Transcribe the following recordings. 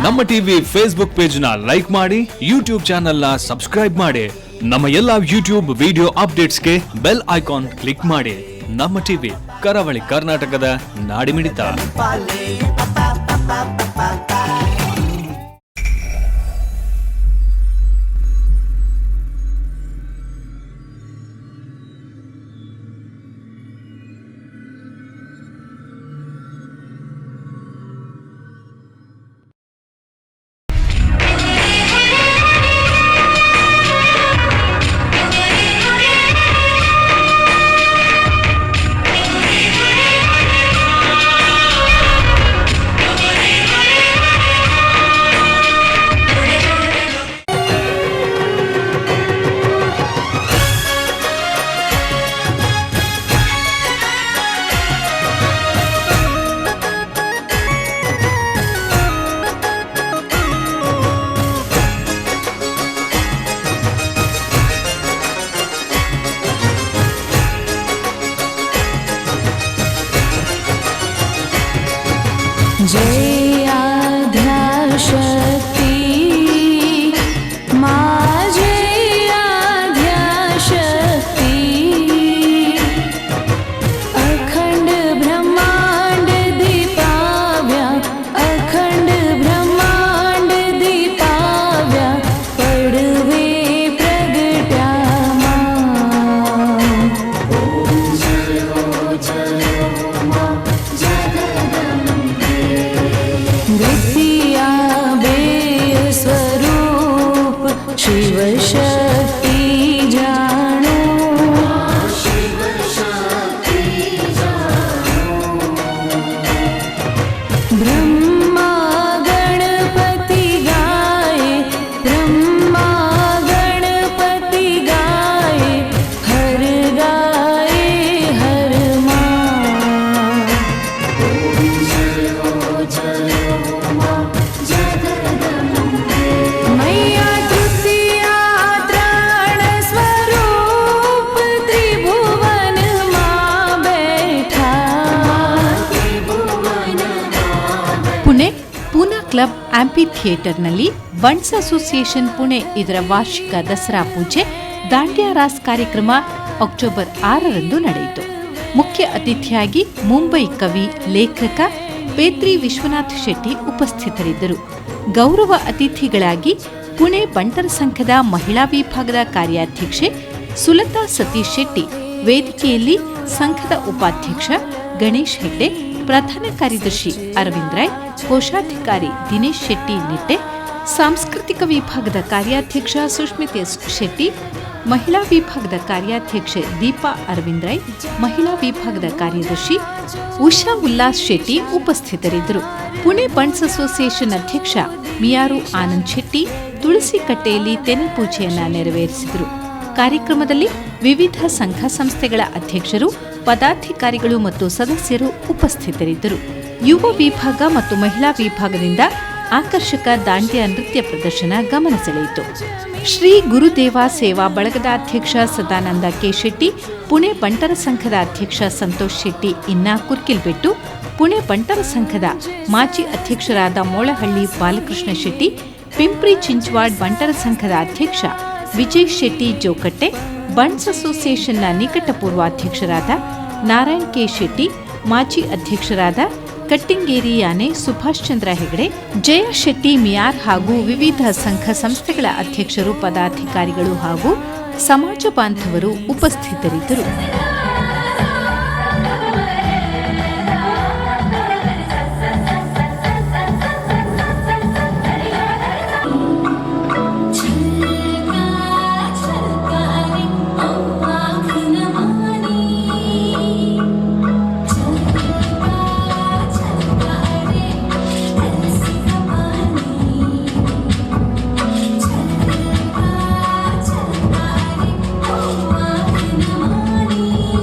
ನಮ್ಮ TV Facebook page ನ like ಮಾಡಿ, ಯೂಟ್ಯೂಬ್ ಚಾನೆಲ್ ನ ಸಬ್ಸ್ಕ್ರೈಬ್ ಮಾಡಿ. ನಮ್ಮ ಎಲ್ಲಾ ಯೂಟ್ಯೂಬ್ ವಿಡಿಯೋ ಅಪ್ಡೇಟ್ಸ್ಗೆ ಬೆಲ್ ಐಕಾನ್ ಕ್ಲಿಕ್ ಮಾಡಿ. ನಮ್ಮ ಟಿವಿ, ಕರಾವಳಿ ಕರ್ನಾಟಕದ ನಾಡಿಮಿಡಿತ. जय आद्याशक्ति मा जय आद्याशक्ति। अखंड ब्रह्मांड दीपाव्या, अखंड ब्रह्मांड दीपाव्या, पडवे प्रगट्या मा। द्वितीया बेय स्वरूप शिवशक्ति जाणो। ब्रह्मा गणपति गाये, ब्रह्मा गणपति गाये, हर गाये हर मा। मैया तृतीया त्राण स्वरूप त्रिभुवन मा बैठा। ಪುಣೆ ಪೂನಾ ಕ್ಲಬ್ ಆಂಪಿ ಥಿಯೇಟರ್ನಲ್ಲಿ ಬಂಟ್ಸ್ ಅಸೋಸಿಯೇಷನ್ ಪುಣೆ ಇದರ ವಾರ್ಷಿಕ ದಸರಾ ಪೂಜೆ, ದಾಂಡ್ಯಾ ರಾಸ್ ಕಾರ್ಯಕ್ರಮ ಅಕ್ಟೋಬರ್ 6ರಂದು ನಡೆಯಿತು. ಮುಖ್ಯ ಅತಿಥಿಯಾಗಿ ಮುಂಬೈ ಕವಿ, ಲೇಖಕ ಪೇತ್ರಿ ವಿಶ್ವನಾಥ್ ಶೆಟ್ಟಿ ಉಪಸ್ಥಿತರಿದ್ದರು. ಗೌರವ ಅತಿಥಿಗಳಾಗಿ ಪುಣೆ ಬಂಟರ ಸಂಘದ ಮಹಿಳಾ ವಿಭಾಗದ ಕಾರ್ಯಾಧ್ಯಕ್ಷೆ ಸುಲತಾ ಸತೀಶ್ ಶೆಟ್ಟಿ, ವೇದಿಕೆಯಲ್ಲಿ ಸಂಘದ ಉಪಾಧ್ಯಕ್ಷ ಗಣೇಶ್ ಹೆಗ್ಡೆ, ಪ್ರಧಾನ ಕಾರ್ಯದರ್ಶಿ ಅರವಿಂದ್ ರಾಯ್, ಕೋಶಾಧಿಕಾರಿ ದಿನೇಶ್ ಶೆಟ್ಟಿ ನಿಟ್ಟೆ, ಸಾಂಸ್ಕೃತಿಕ ವಿಭಾಗದ ಕಾರ್ಯಾಧ್ಯಕ್ಷ ಸುಷ್ಮಿತ್ ಎಸ್ ಶೆಟ್ಟಿ, ಮಹಿಳಾ ವಿಭಾಗದ ಕಾರ್ಯಾಧ್ಯಕ್ಷೆ ದೀಪಾ ಅರವಿಂದ್ ರೈ, ಮಹಿಳಾ ವಿಭಾಗದ ಕಾರ್ಯದರ್ಶಿ ಉಷಾ ಉಲ್ಲಾಸ್ ಶೆಟ್ಟಿ ಉಪಸ್ಥಿತರಿದ್ದರು. ಪುಣೆ ಬಂಟ್ಸ್ ಅಸೋಸಿಯೇಷನ್ ಅಧ್ಯಕ್ಷ ಮಿಯಾರು ಆನಂದ್ ಶೆಟ್ಟಿ ತುಳಸಿ ಕಟ್ಟೆಯಲ್ಲಿ ತೆನೆ ಪೂಜೆಯನ್ನ ನೆರವೇರಿಸಿದರು. ಕಾರ್ಯಕ್ರಮದಲ್ಲಿ ವಿವಿಧ ಸಂಘ ಸಂಸ್ಥೆಗಳ ಅಧ್ಯಕ್ಷರು, ಪದಾಧಿಕಾರಿಗಳು ಮತ್ತು ಸದಸ್ಯರು ಉಪಸ್ಥಿತರಿದ್ದರು. ಯುವ ವಿಭಾಗ ಮತ್ತು ಮಹಿಳಾ ವಿಭಾಗದಿಂದ ಆಕರ್ಷಕ ದಾಂಡ್ಯ ನೃತ್ಯ ಪ್ರದರ್ಶನ ಗಮನ ಸೆಳೆಯಿತು. ಶ್ರೀ ಗುರುದೇವ ಸೇವಾ ಬಳಗದ ಅಧ್ಯಕ್ಷ ಸದಾನಂದ ಕೆ ಶೆಟ್ಟಿ, ಪುಣೆ ಬಂಟರ ಸಂಘದ ಅಧ್ಯಕ್ಷ ಸಂತೋಷ್ ಶೆಟ್ಟಿ ಇನ್ನ ಕುರ್ಕಿಲ್ಬೆಟ್ಟು, ಪುಣೆ ಬಂಟರ ಸಂಘದ ಮಾಜಿ ಅಧ್ಯಕ್ಷರಾದ ಮೋಳಹಳ್ಳಿ ಬಾಲಕೃಷ್ಣ ಶೆಟ್ಟಿ, ಪಿಂಪ್ರಿ ಚಿಂಚ್ವಾಡ್ ಬಂಟರ ಸಂಘದ ಅಧ್ಯಕ್ಷ ವಿಜಯ್ ಶೆಟ್ಟಿ ಜೋಕಟ್ಟೆ, ಬಂಟ್ಸ್ ಅಸೋಸಿಯೇಷನ್ನ ನಿಕಟಪೂರ್ವ ಅಧ್ಯಕ್ಷರಾದ ನಾರಾಯಣ್ ಕೆ ಶೆಟ್ಟಿ, ಮಾಜಿ ಅಧ್ಯಕ್ಷರಾದ ಕಟ್ಟಿಂಗೇರಿ ಯಾನೆ ಸುಭಾಷ್ ಚಂದ್ರ ಹೆಗಡೆ, ಜಯ ಶೆಟ್ಟಿ ಮಿಯಾರ್ ಹಾಗೂ ವಿವಿಧ ಸಂಘ ಸಂಸ್ಥೆಗಳ ಅಧ್ಯಕ್ಷರು, ಪದಾಧಿಕಾರಿಗಳು ಹಾಗೂ ಸಮಾಜ ಬಾಂಧವರು ಉಪಸ್ಥಿತರಿದ್ದರು. छलका छलका रे ओ आँख न मानी, छलका छलका रे तरस का पानी, छलका छलका रे ओ आँख न मानी।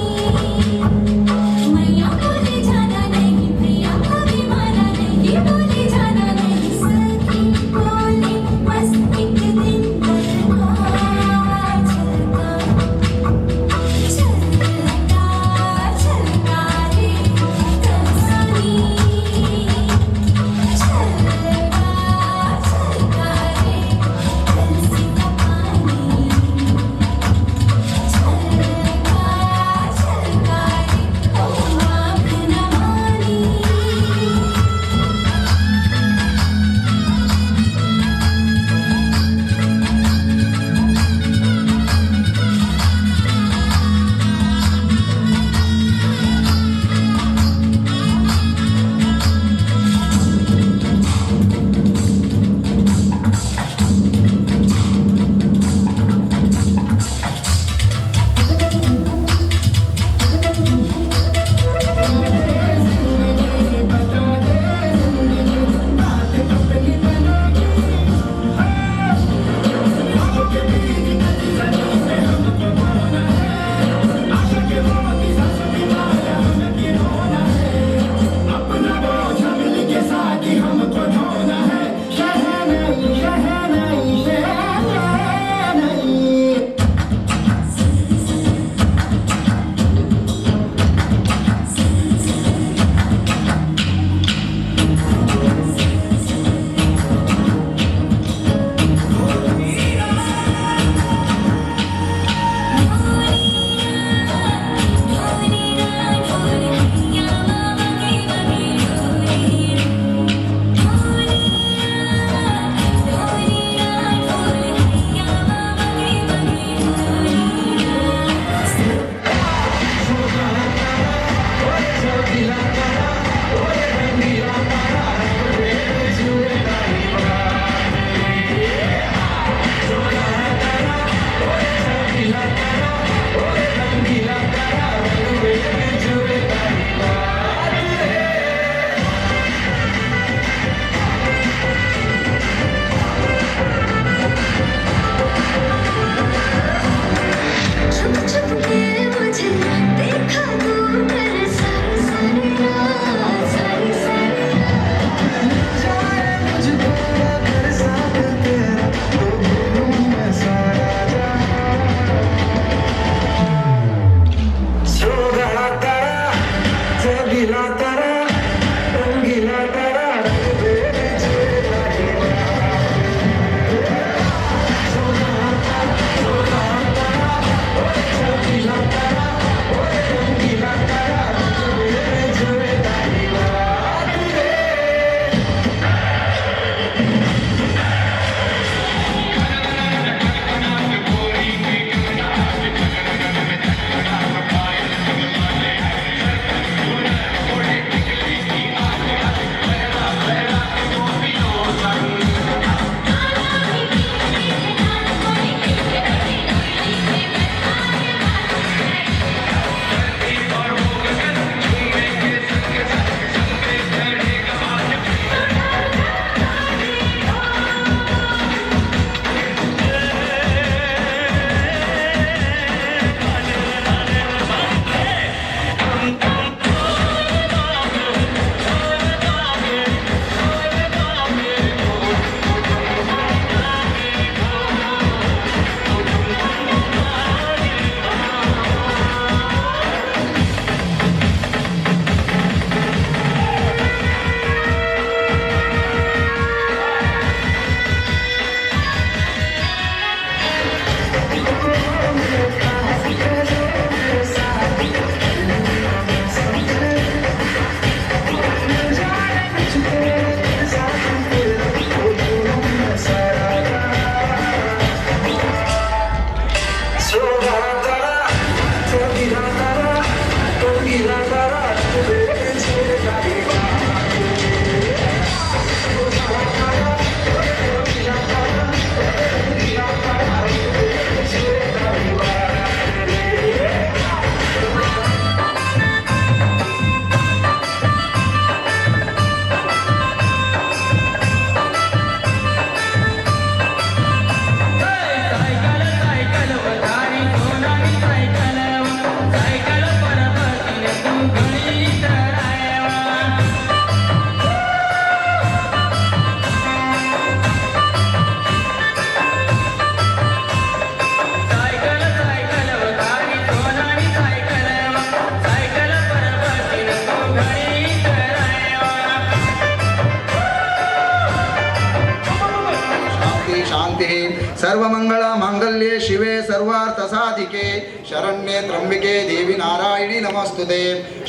Sarvamangala ಮಾಂಗಲ್ಯೆ ಶಿವೆ ಸರ್ವಾರ್ಥ ಸಾಧಿಕೆ ಶರಣ್ಯೆ ತ್ರಂಬಿಕೆ ದೇವಿ ನಾರಾಯಣಿ ನಮಸ್ತುತೆ.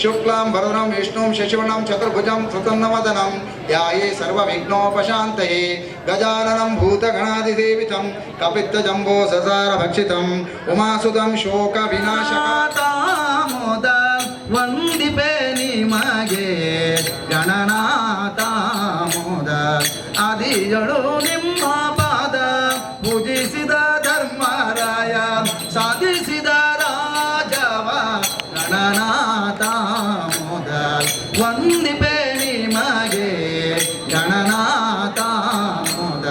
ಶುಕ್ಲಾಂ ವರದಂ ವಿಷ್ಣುಂ ಶಶಿವಣಂ ಚತುರ್ಭುಜಂ ಪ್ರಸನ್ನವದನಂ ಧ್ಯಾಯೇ ಸರ್ವವಿಘ್ನೋಪಶಾಂತಯೇ. ಗಜಾನನಂ ಭೂತಗಣಾಧಿಸೇವಿತಂ ಕಪಿತ್ತಜಂಬೋ ಸಸಾರ ಭಕ್ಷಿತಂ ಉಮಾಸುತಂ ಶೋಕ ವಿನಾಶಕ. ತಾಮೋದ ವಂದಿಪೆ ನಿಮಗೆ ಗಣನಾಥ ಮೋದ ಆದಿಯಳು ನಿಮ್ಮ ಪಾದ ಪೂಜಿಸಿದ ಧರ್ಮರಾಯ ಸಾಧಿಸಿದ ರಾಜವ ಗಣನಾಥ ಮೋದ ವಂದಿಪೆ ನಿಮಗೆ ಗಣನಾಥ ಮೋದ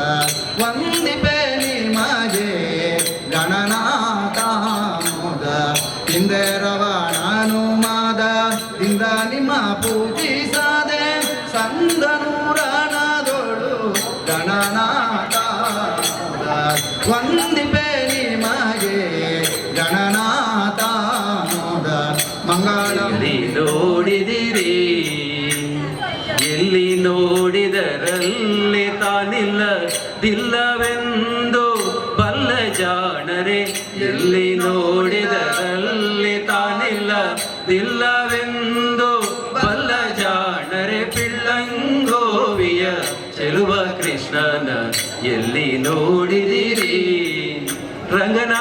ವಂದಿಪೆ ನಿಮಗೆ ಗಣನಾಥ ಮೋದ ಹಿಂದೆ ರವಣನು ಮಾದ ಇಂದ ನಿಮ್ಮ ಪೂಜಿಸದೆ ಸಂದನೂರಣದೊಳು ಗಣನಾಥ ಮೋದ ವಂದಿಪೆ ನಿಮಗೆ ಗಣನಾಥ ಮೋದ ಮಂಗಳ. ಎಲ್ಲಿ ನೋಡಿದಿರಿ, ಎಲ್ಲಿ ನೋಡಿದರಲ್ಲಿ ತಾನಿಲ್ಲದಿಲ್ಲವೆಂದು ಬಲ್ಲ ಜಾಣರೆ. ಎಲ್ಲಿ ನೋಡಿದರಲ್ಲಿ ತಾನಿಲ್ಲದಿಲ್ಲವೆಂದು ಬಲ್ಲ ಜಾಣರೆ. ಪಿಳ್ಳಂಗೋವಿಯ ಚೆಲುವ ಕೃಷ್ಣನ ಎಲ್ಲಿ ನೋಡಿದಿರಿ, ರಂಗನ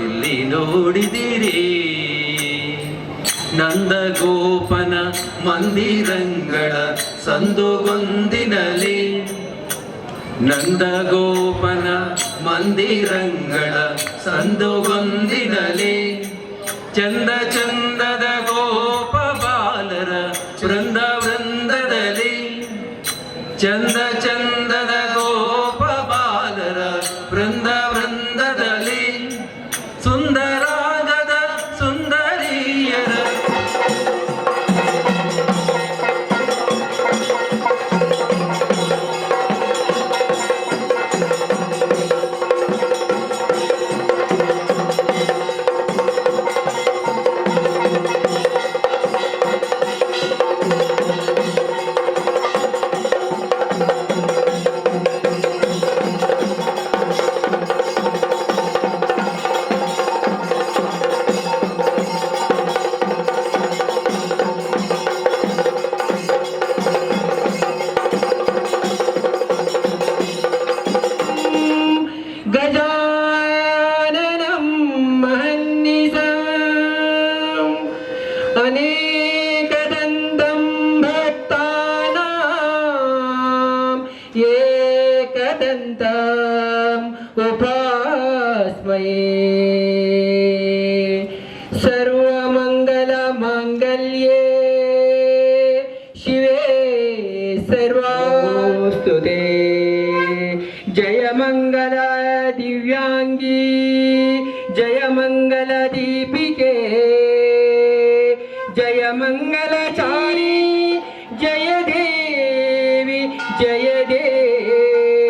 ಎಲ್ಲಿ ನೋಡಿದಿರಿ? ನಂದಗೋಪನ ಮಂದಿರಂಗಳ ಸಂದುಗೊಂದಿನಲಿ, ನಂದಗೋಪನ ಮಂದಿರಂಗಳ ಸಂದುಗೊಂದಿನಲಿ, ಚಂದ ಚಂದದ ಗೋಪ ಬಾಲರ ವೃಂದ ವೃಂದದಲ್ಲಿ, ಚಂದ ಚಂದದ ಗೋಪ ಬಾಲರ ವೃಂದ ವೃಂದದಲ್ಲಿ, ಸುಂದರಾಗದ ಸುಂದರಿಯರ. ಗಜಾನನಂ ಮಹನ್ನಿಸಂ ಅನೇಕದಂತಂ ಭಕ್ತಾನಾಂ ಏಕದಂತಂ ಉಪಾಸ್ಮಯೇ. ಸರ್ವಮಂಗಲ ಮಾಂಗಲ್ಯೇ ಶಿವೇ ಸರ್ವಾಸ್ತುತೇ. ಜಯ ಮಂಗಲ ದಿವ್ಯಾಂಗಿ ಜಯ ಮಂಗಲ ದೀಪಿಕೆ ಜಯ ಮಂಗಲಚಾರಿ ಜಯ ದೇವಿ ಜಯ ದೇವಿ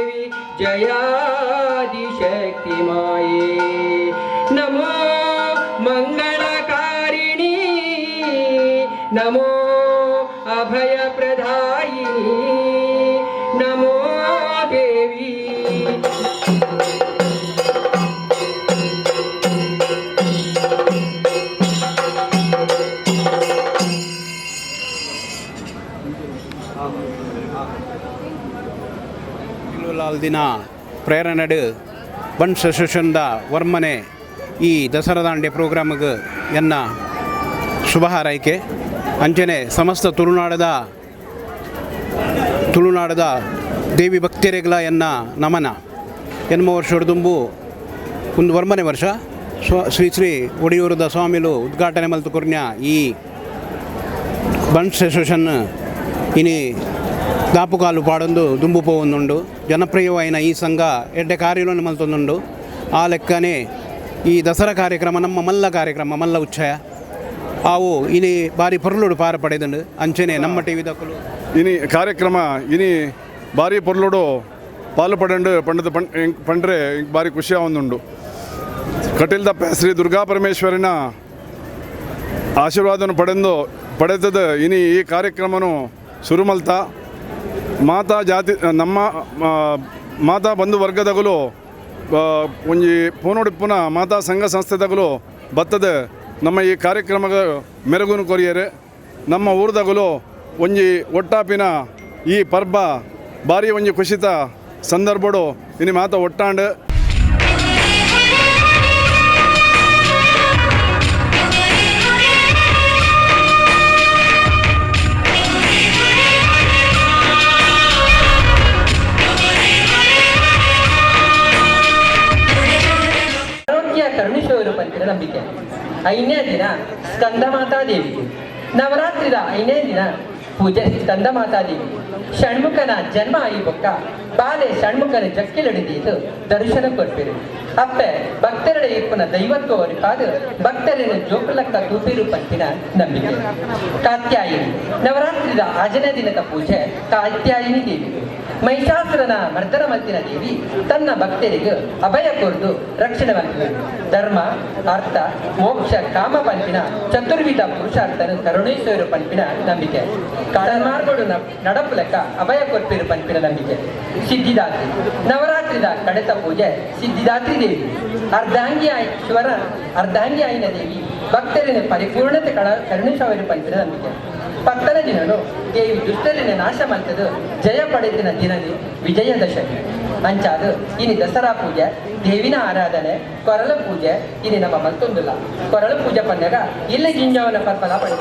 ಜಯಾದಿಶಕ್ತಿ ಮಾಯೇ. ನಮೋ ಮಂಗಳಕಾರಿಣಿ ನಮೋ ಅಭಯ ಪ್ರದಾಯಿನಿ ನಮೋ ದೇವಿ. ಲಾಲ್ ದಿನ ಪ್ರೇರಣೆಡು ಬಂಟ್ಸ್ ಅಸೋಸಿಯೇಷನ್ದ ವರ್ಮನೆ ಈ ದಸರಾ ದಾಂಡ್ಯ ಪ್ರೋಗ್ರಾಮ್ಗೆ ಎನ್ನ ಶುಭ ಹಾರೈಕೆ. ಅಂಚನೆ ಸಮಸ್ತ ತುಳುನಾಡದ ತುಳುನಾಡದ ದೇವಿ ಭಕ್ತರಿಗಳ ಎನ್ನ ನಮನ. ಎನ್ಮ ವರ್ಷದುಂಬು ಒಂದು ವರ್ಮನೆ ವರ್ಷ ಶ್ರೀ ಶ್ರೀ ಒಡಿಯೂರದ ಸ್ವಾಮಿಲು ಉದ್ಘಾಟನೆ ಮಲ್ತು ಕೊರ್ನ್ಯ ಈ ಬಂಟ್ಸ್ ಅಸೋಸಿಯೇಷನ್ ಇನಿ ದಾಪುಕಾಲು ಪಾಡೊಂದು ದುಂಬು ಪೋವೊಂದುಂಡು. ಜನಪ್ರಿಯವಾಯಿನ ಈ ಸಂಘ ಎಡ್ಡೆ ಕಾರ್ಯಗಳನ್ನು ಮಲ್ತೊಂದುಂಡು. ಆ ಲೆಕ್ಕನೆ ಈ ದಸರಾ ಕಾರ್ಯಕ್ರಮ ನಮ್ಮ ಮಲ್ಲ ಕಾರ್ಯಕ್ರಮ, ಮಲ್ಲ ಉಚ್ಚಯ ಆವು ಇನಿ ಬಾರಿ ಪೊರ್ಲುಡು ಪಾರ ಪಡೆದುಂಡು. ಅಂಚನೆ ನಮ್ಮ ಟಿ ದಕ್ಕಲು ಇನಿ ಕಾರ್ಯಕ್ರಮ ಇನಿ ಬಾರಿ ಪೊರ್ಲುಡು ಪಾಲು ಪಡೆಂಡು ಪಂಡದ ಪಂಡ್ರೆ ಬಾರಿ ಖುಷಿ ಆವೊಂದುಂಡು. ಕಟೀಲ್ದಪ್ಪೆ ಶ್ರೀ ದುರ್ಗಾ ಪರಮೇಶ್ವರಿನ ಆಶೀರ್ವಾದನ ಪಡೆಂದು ಪಡೆದದ ಇನಿ ಈ ಕಾರ್ಯಕ್ರಮನು ಸುರುಮಲ್ತ ಮಾತಾ ಜಾತಿ ನಮ್ಮ ಮಾತಾ ಬಂಧು ವರ್ಗದಗಳು. ಒಂಜಿ ಪೂನೊಡಿಪ್ಪುನ ಮಾತಾ ಸಂಘ ಸಂಸ್ಥೆದಗಲು ಬತ್ತದ ನಮ್ಮ ಈ ಕಾರ್ಯಕ್ರಮದ ಮೆರುಗುನು ಕೊರಿಯರೆ. ನಮ್ಮ ಊರ್ದಗಲು ಒಂಜಿ ಒಟ್ಟಾಪಿನ ಈ ಪರ್ಬ ಭಾರಿ ಒಂಜಿ ಖುಷಿತ ಸಂದರ್ಭಡು ಇನಿ ಮಾತ ಒಟ್ಟಾಂಡ್. ಆರೋಗ್ಯ ಕರುಣಿಸುವರು ಪಂತಿನ ನಂಬಿಕೆ. ಐದನೇ ದಿನ ಸ್ಕಂದಮಾತಾ ದೇವಿಗೆ ನವರಾತ್ರಿದ ಐದನೇ ದಿನ ಪೂಜೆ ಸ್ಕಂದಮಾತಾ ದೇವಿ. ಷಣ್ಮುಖನ ಜನ್ಮ ಆಯಿ ಬೊಕ್ಕ ಬಾಲೆ ಷಣ್ಮುಖನ ಜಕ್ಕಿಲಡಿದೀತು ದರ್ಶನ ಕೊರ್ಪಿರು. ಅಪ್ಪೆ ಭಕ್ತರಡೆ ಇಪ್ಪುನ ದೈವತ್ವ ಒರಿಪಾದು ಭಕ್ತರಿನ ಜೋಕುಲಕ್ಕ ತೂಪಿರು ಪಂತಿನ ನಂಬಿಕೆ. ಕಾತ್ಯಾಯಿನಿ ನವರಾತ್ರಿದ ಆಜನೇ ದಿನದ ಪೂಜೆ ಕಾತ್ಯಾಯಿನಿ ದೇವಿ. ಮಹಿಷಾಸುರನ ಮರ್ದನ ಮಲ್ತಿನ ದೇವಿ ತನ್ನ ಭಕ್ತರಿಗೆ ಅಭಯ ಕೊರ್ದು ರಕ್ಷಣೆ ಮಲ್ತಿದೆ. ಧರ್ಮ ಅರ್ಥ ಮೋಕ್ಷ ಕಾಮ ಪಂಪಿನ ಚತುರ್ವಿಧ ಪುರುಷಾರ್ಥನ ಕರುಣೇಶ್ವರ ಪಂಪಿನ ನಂಬಿಕೆ. ಸನ್ಮಾರ್ಗಡು ನಡಪು ಲೆಕ್ಕ ಅಭಯ ಕೊರ್ಪಿರು ಪಂಪಿನ ನಂಬಿಕೆ. ಸಿದ್ಧಿದಾತ್ರಿ ನವರಾತ್ರಿದ ಕಡೆತ ಪೂಜೆ ಸಿದ್ಧಿದಾತ್ರಿ ದೇವಿ. ಅರ್ಧಾಂಗಿ ಶಿವರ ಅರ್ಧಾಂಗಿ ಆಯಿನ ದೇವಿ ಭಕ್ತರಿನ ಪರಿಪೂರ್ಣತೆ ಕರುಣಿಸವರು ಪಂಪಿನ ನಂಬಿಕೆ. ಪತ್ತನ ದಿನನು ದೇವಿ ದುಷ್ಟರಿನ ನಾಶ ಮಲ್ತದು ಜಯ ಪಡೆದಿನ ದಿನದಿ ವಿಜಯದಶಮಿ. ಅಂಚಾದು ಇನಿ ದಸರಾ ಪೂಜೆ ದೇವಿನ ಆರಾಧನೆ ಕೊರಲ ಪೂಜೆ ಇನಿ ನಮ್ಮ ಮಲ್ತೊಂದುಲ್ಲ. ಕೊರಲ ಪೂಜೆ ಪಂದಾಗ ಇಲ್ಲಿ ಜಿಂಜವನ ಪರ್ಪಲ ಪಡೆದ.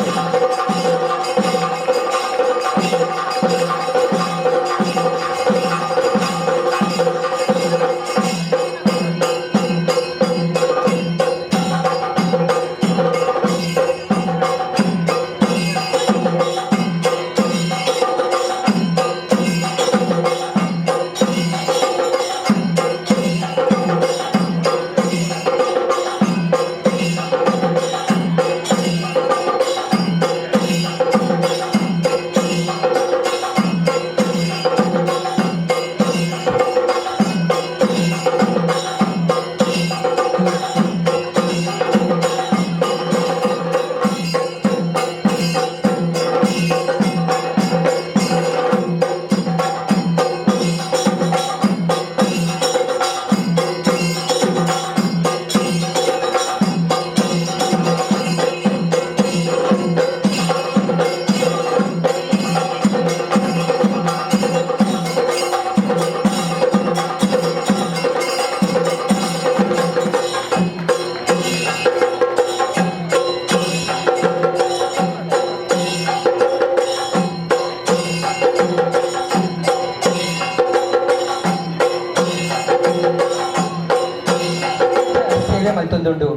ಮಲ್ತೊಂದುಂಡು.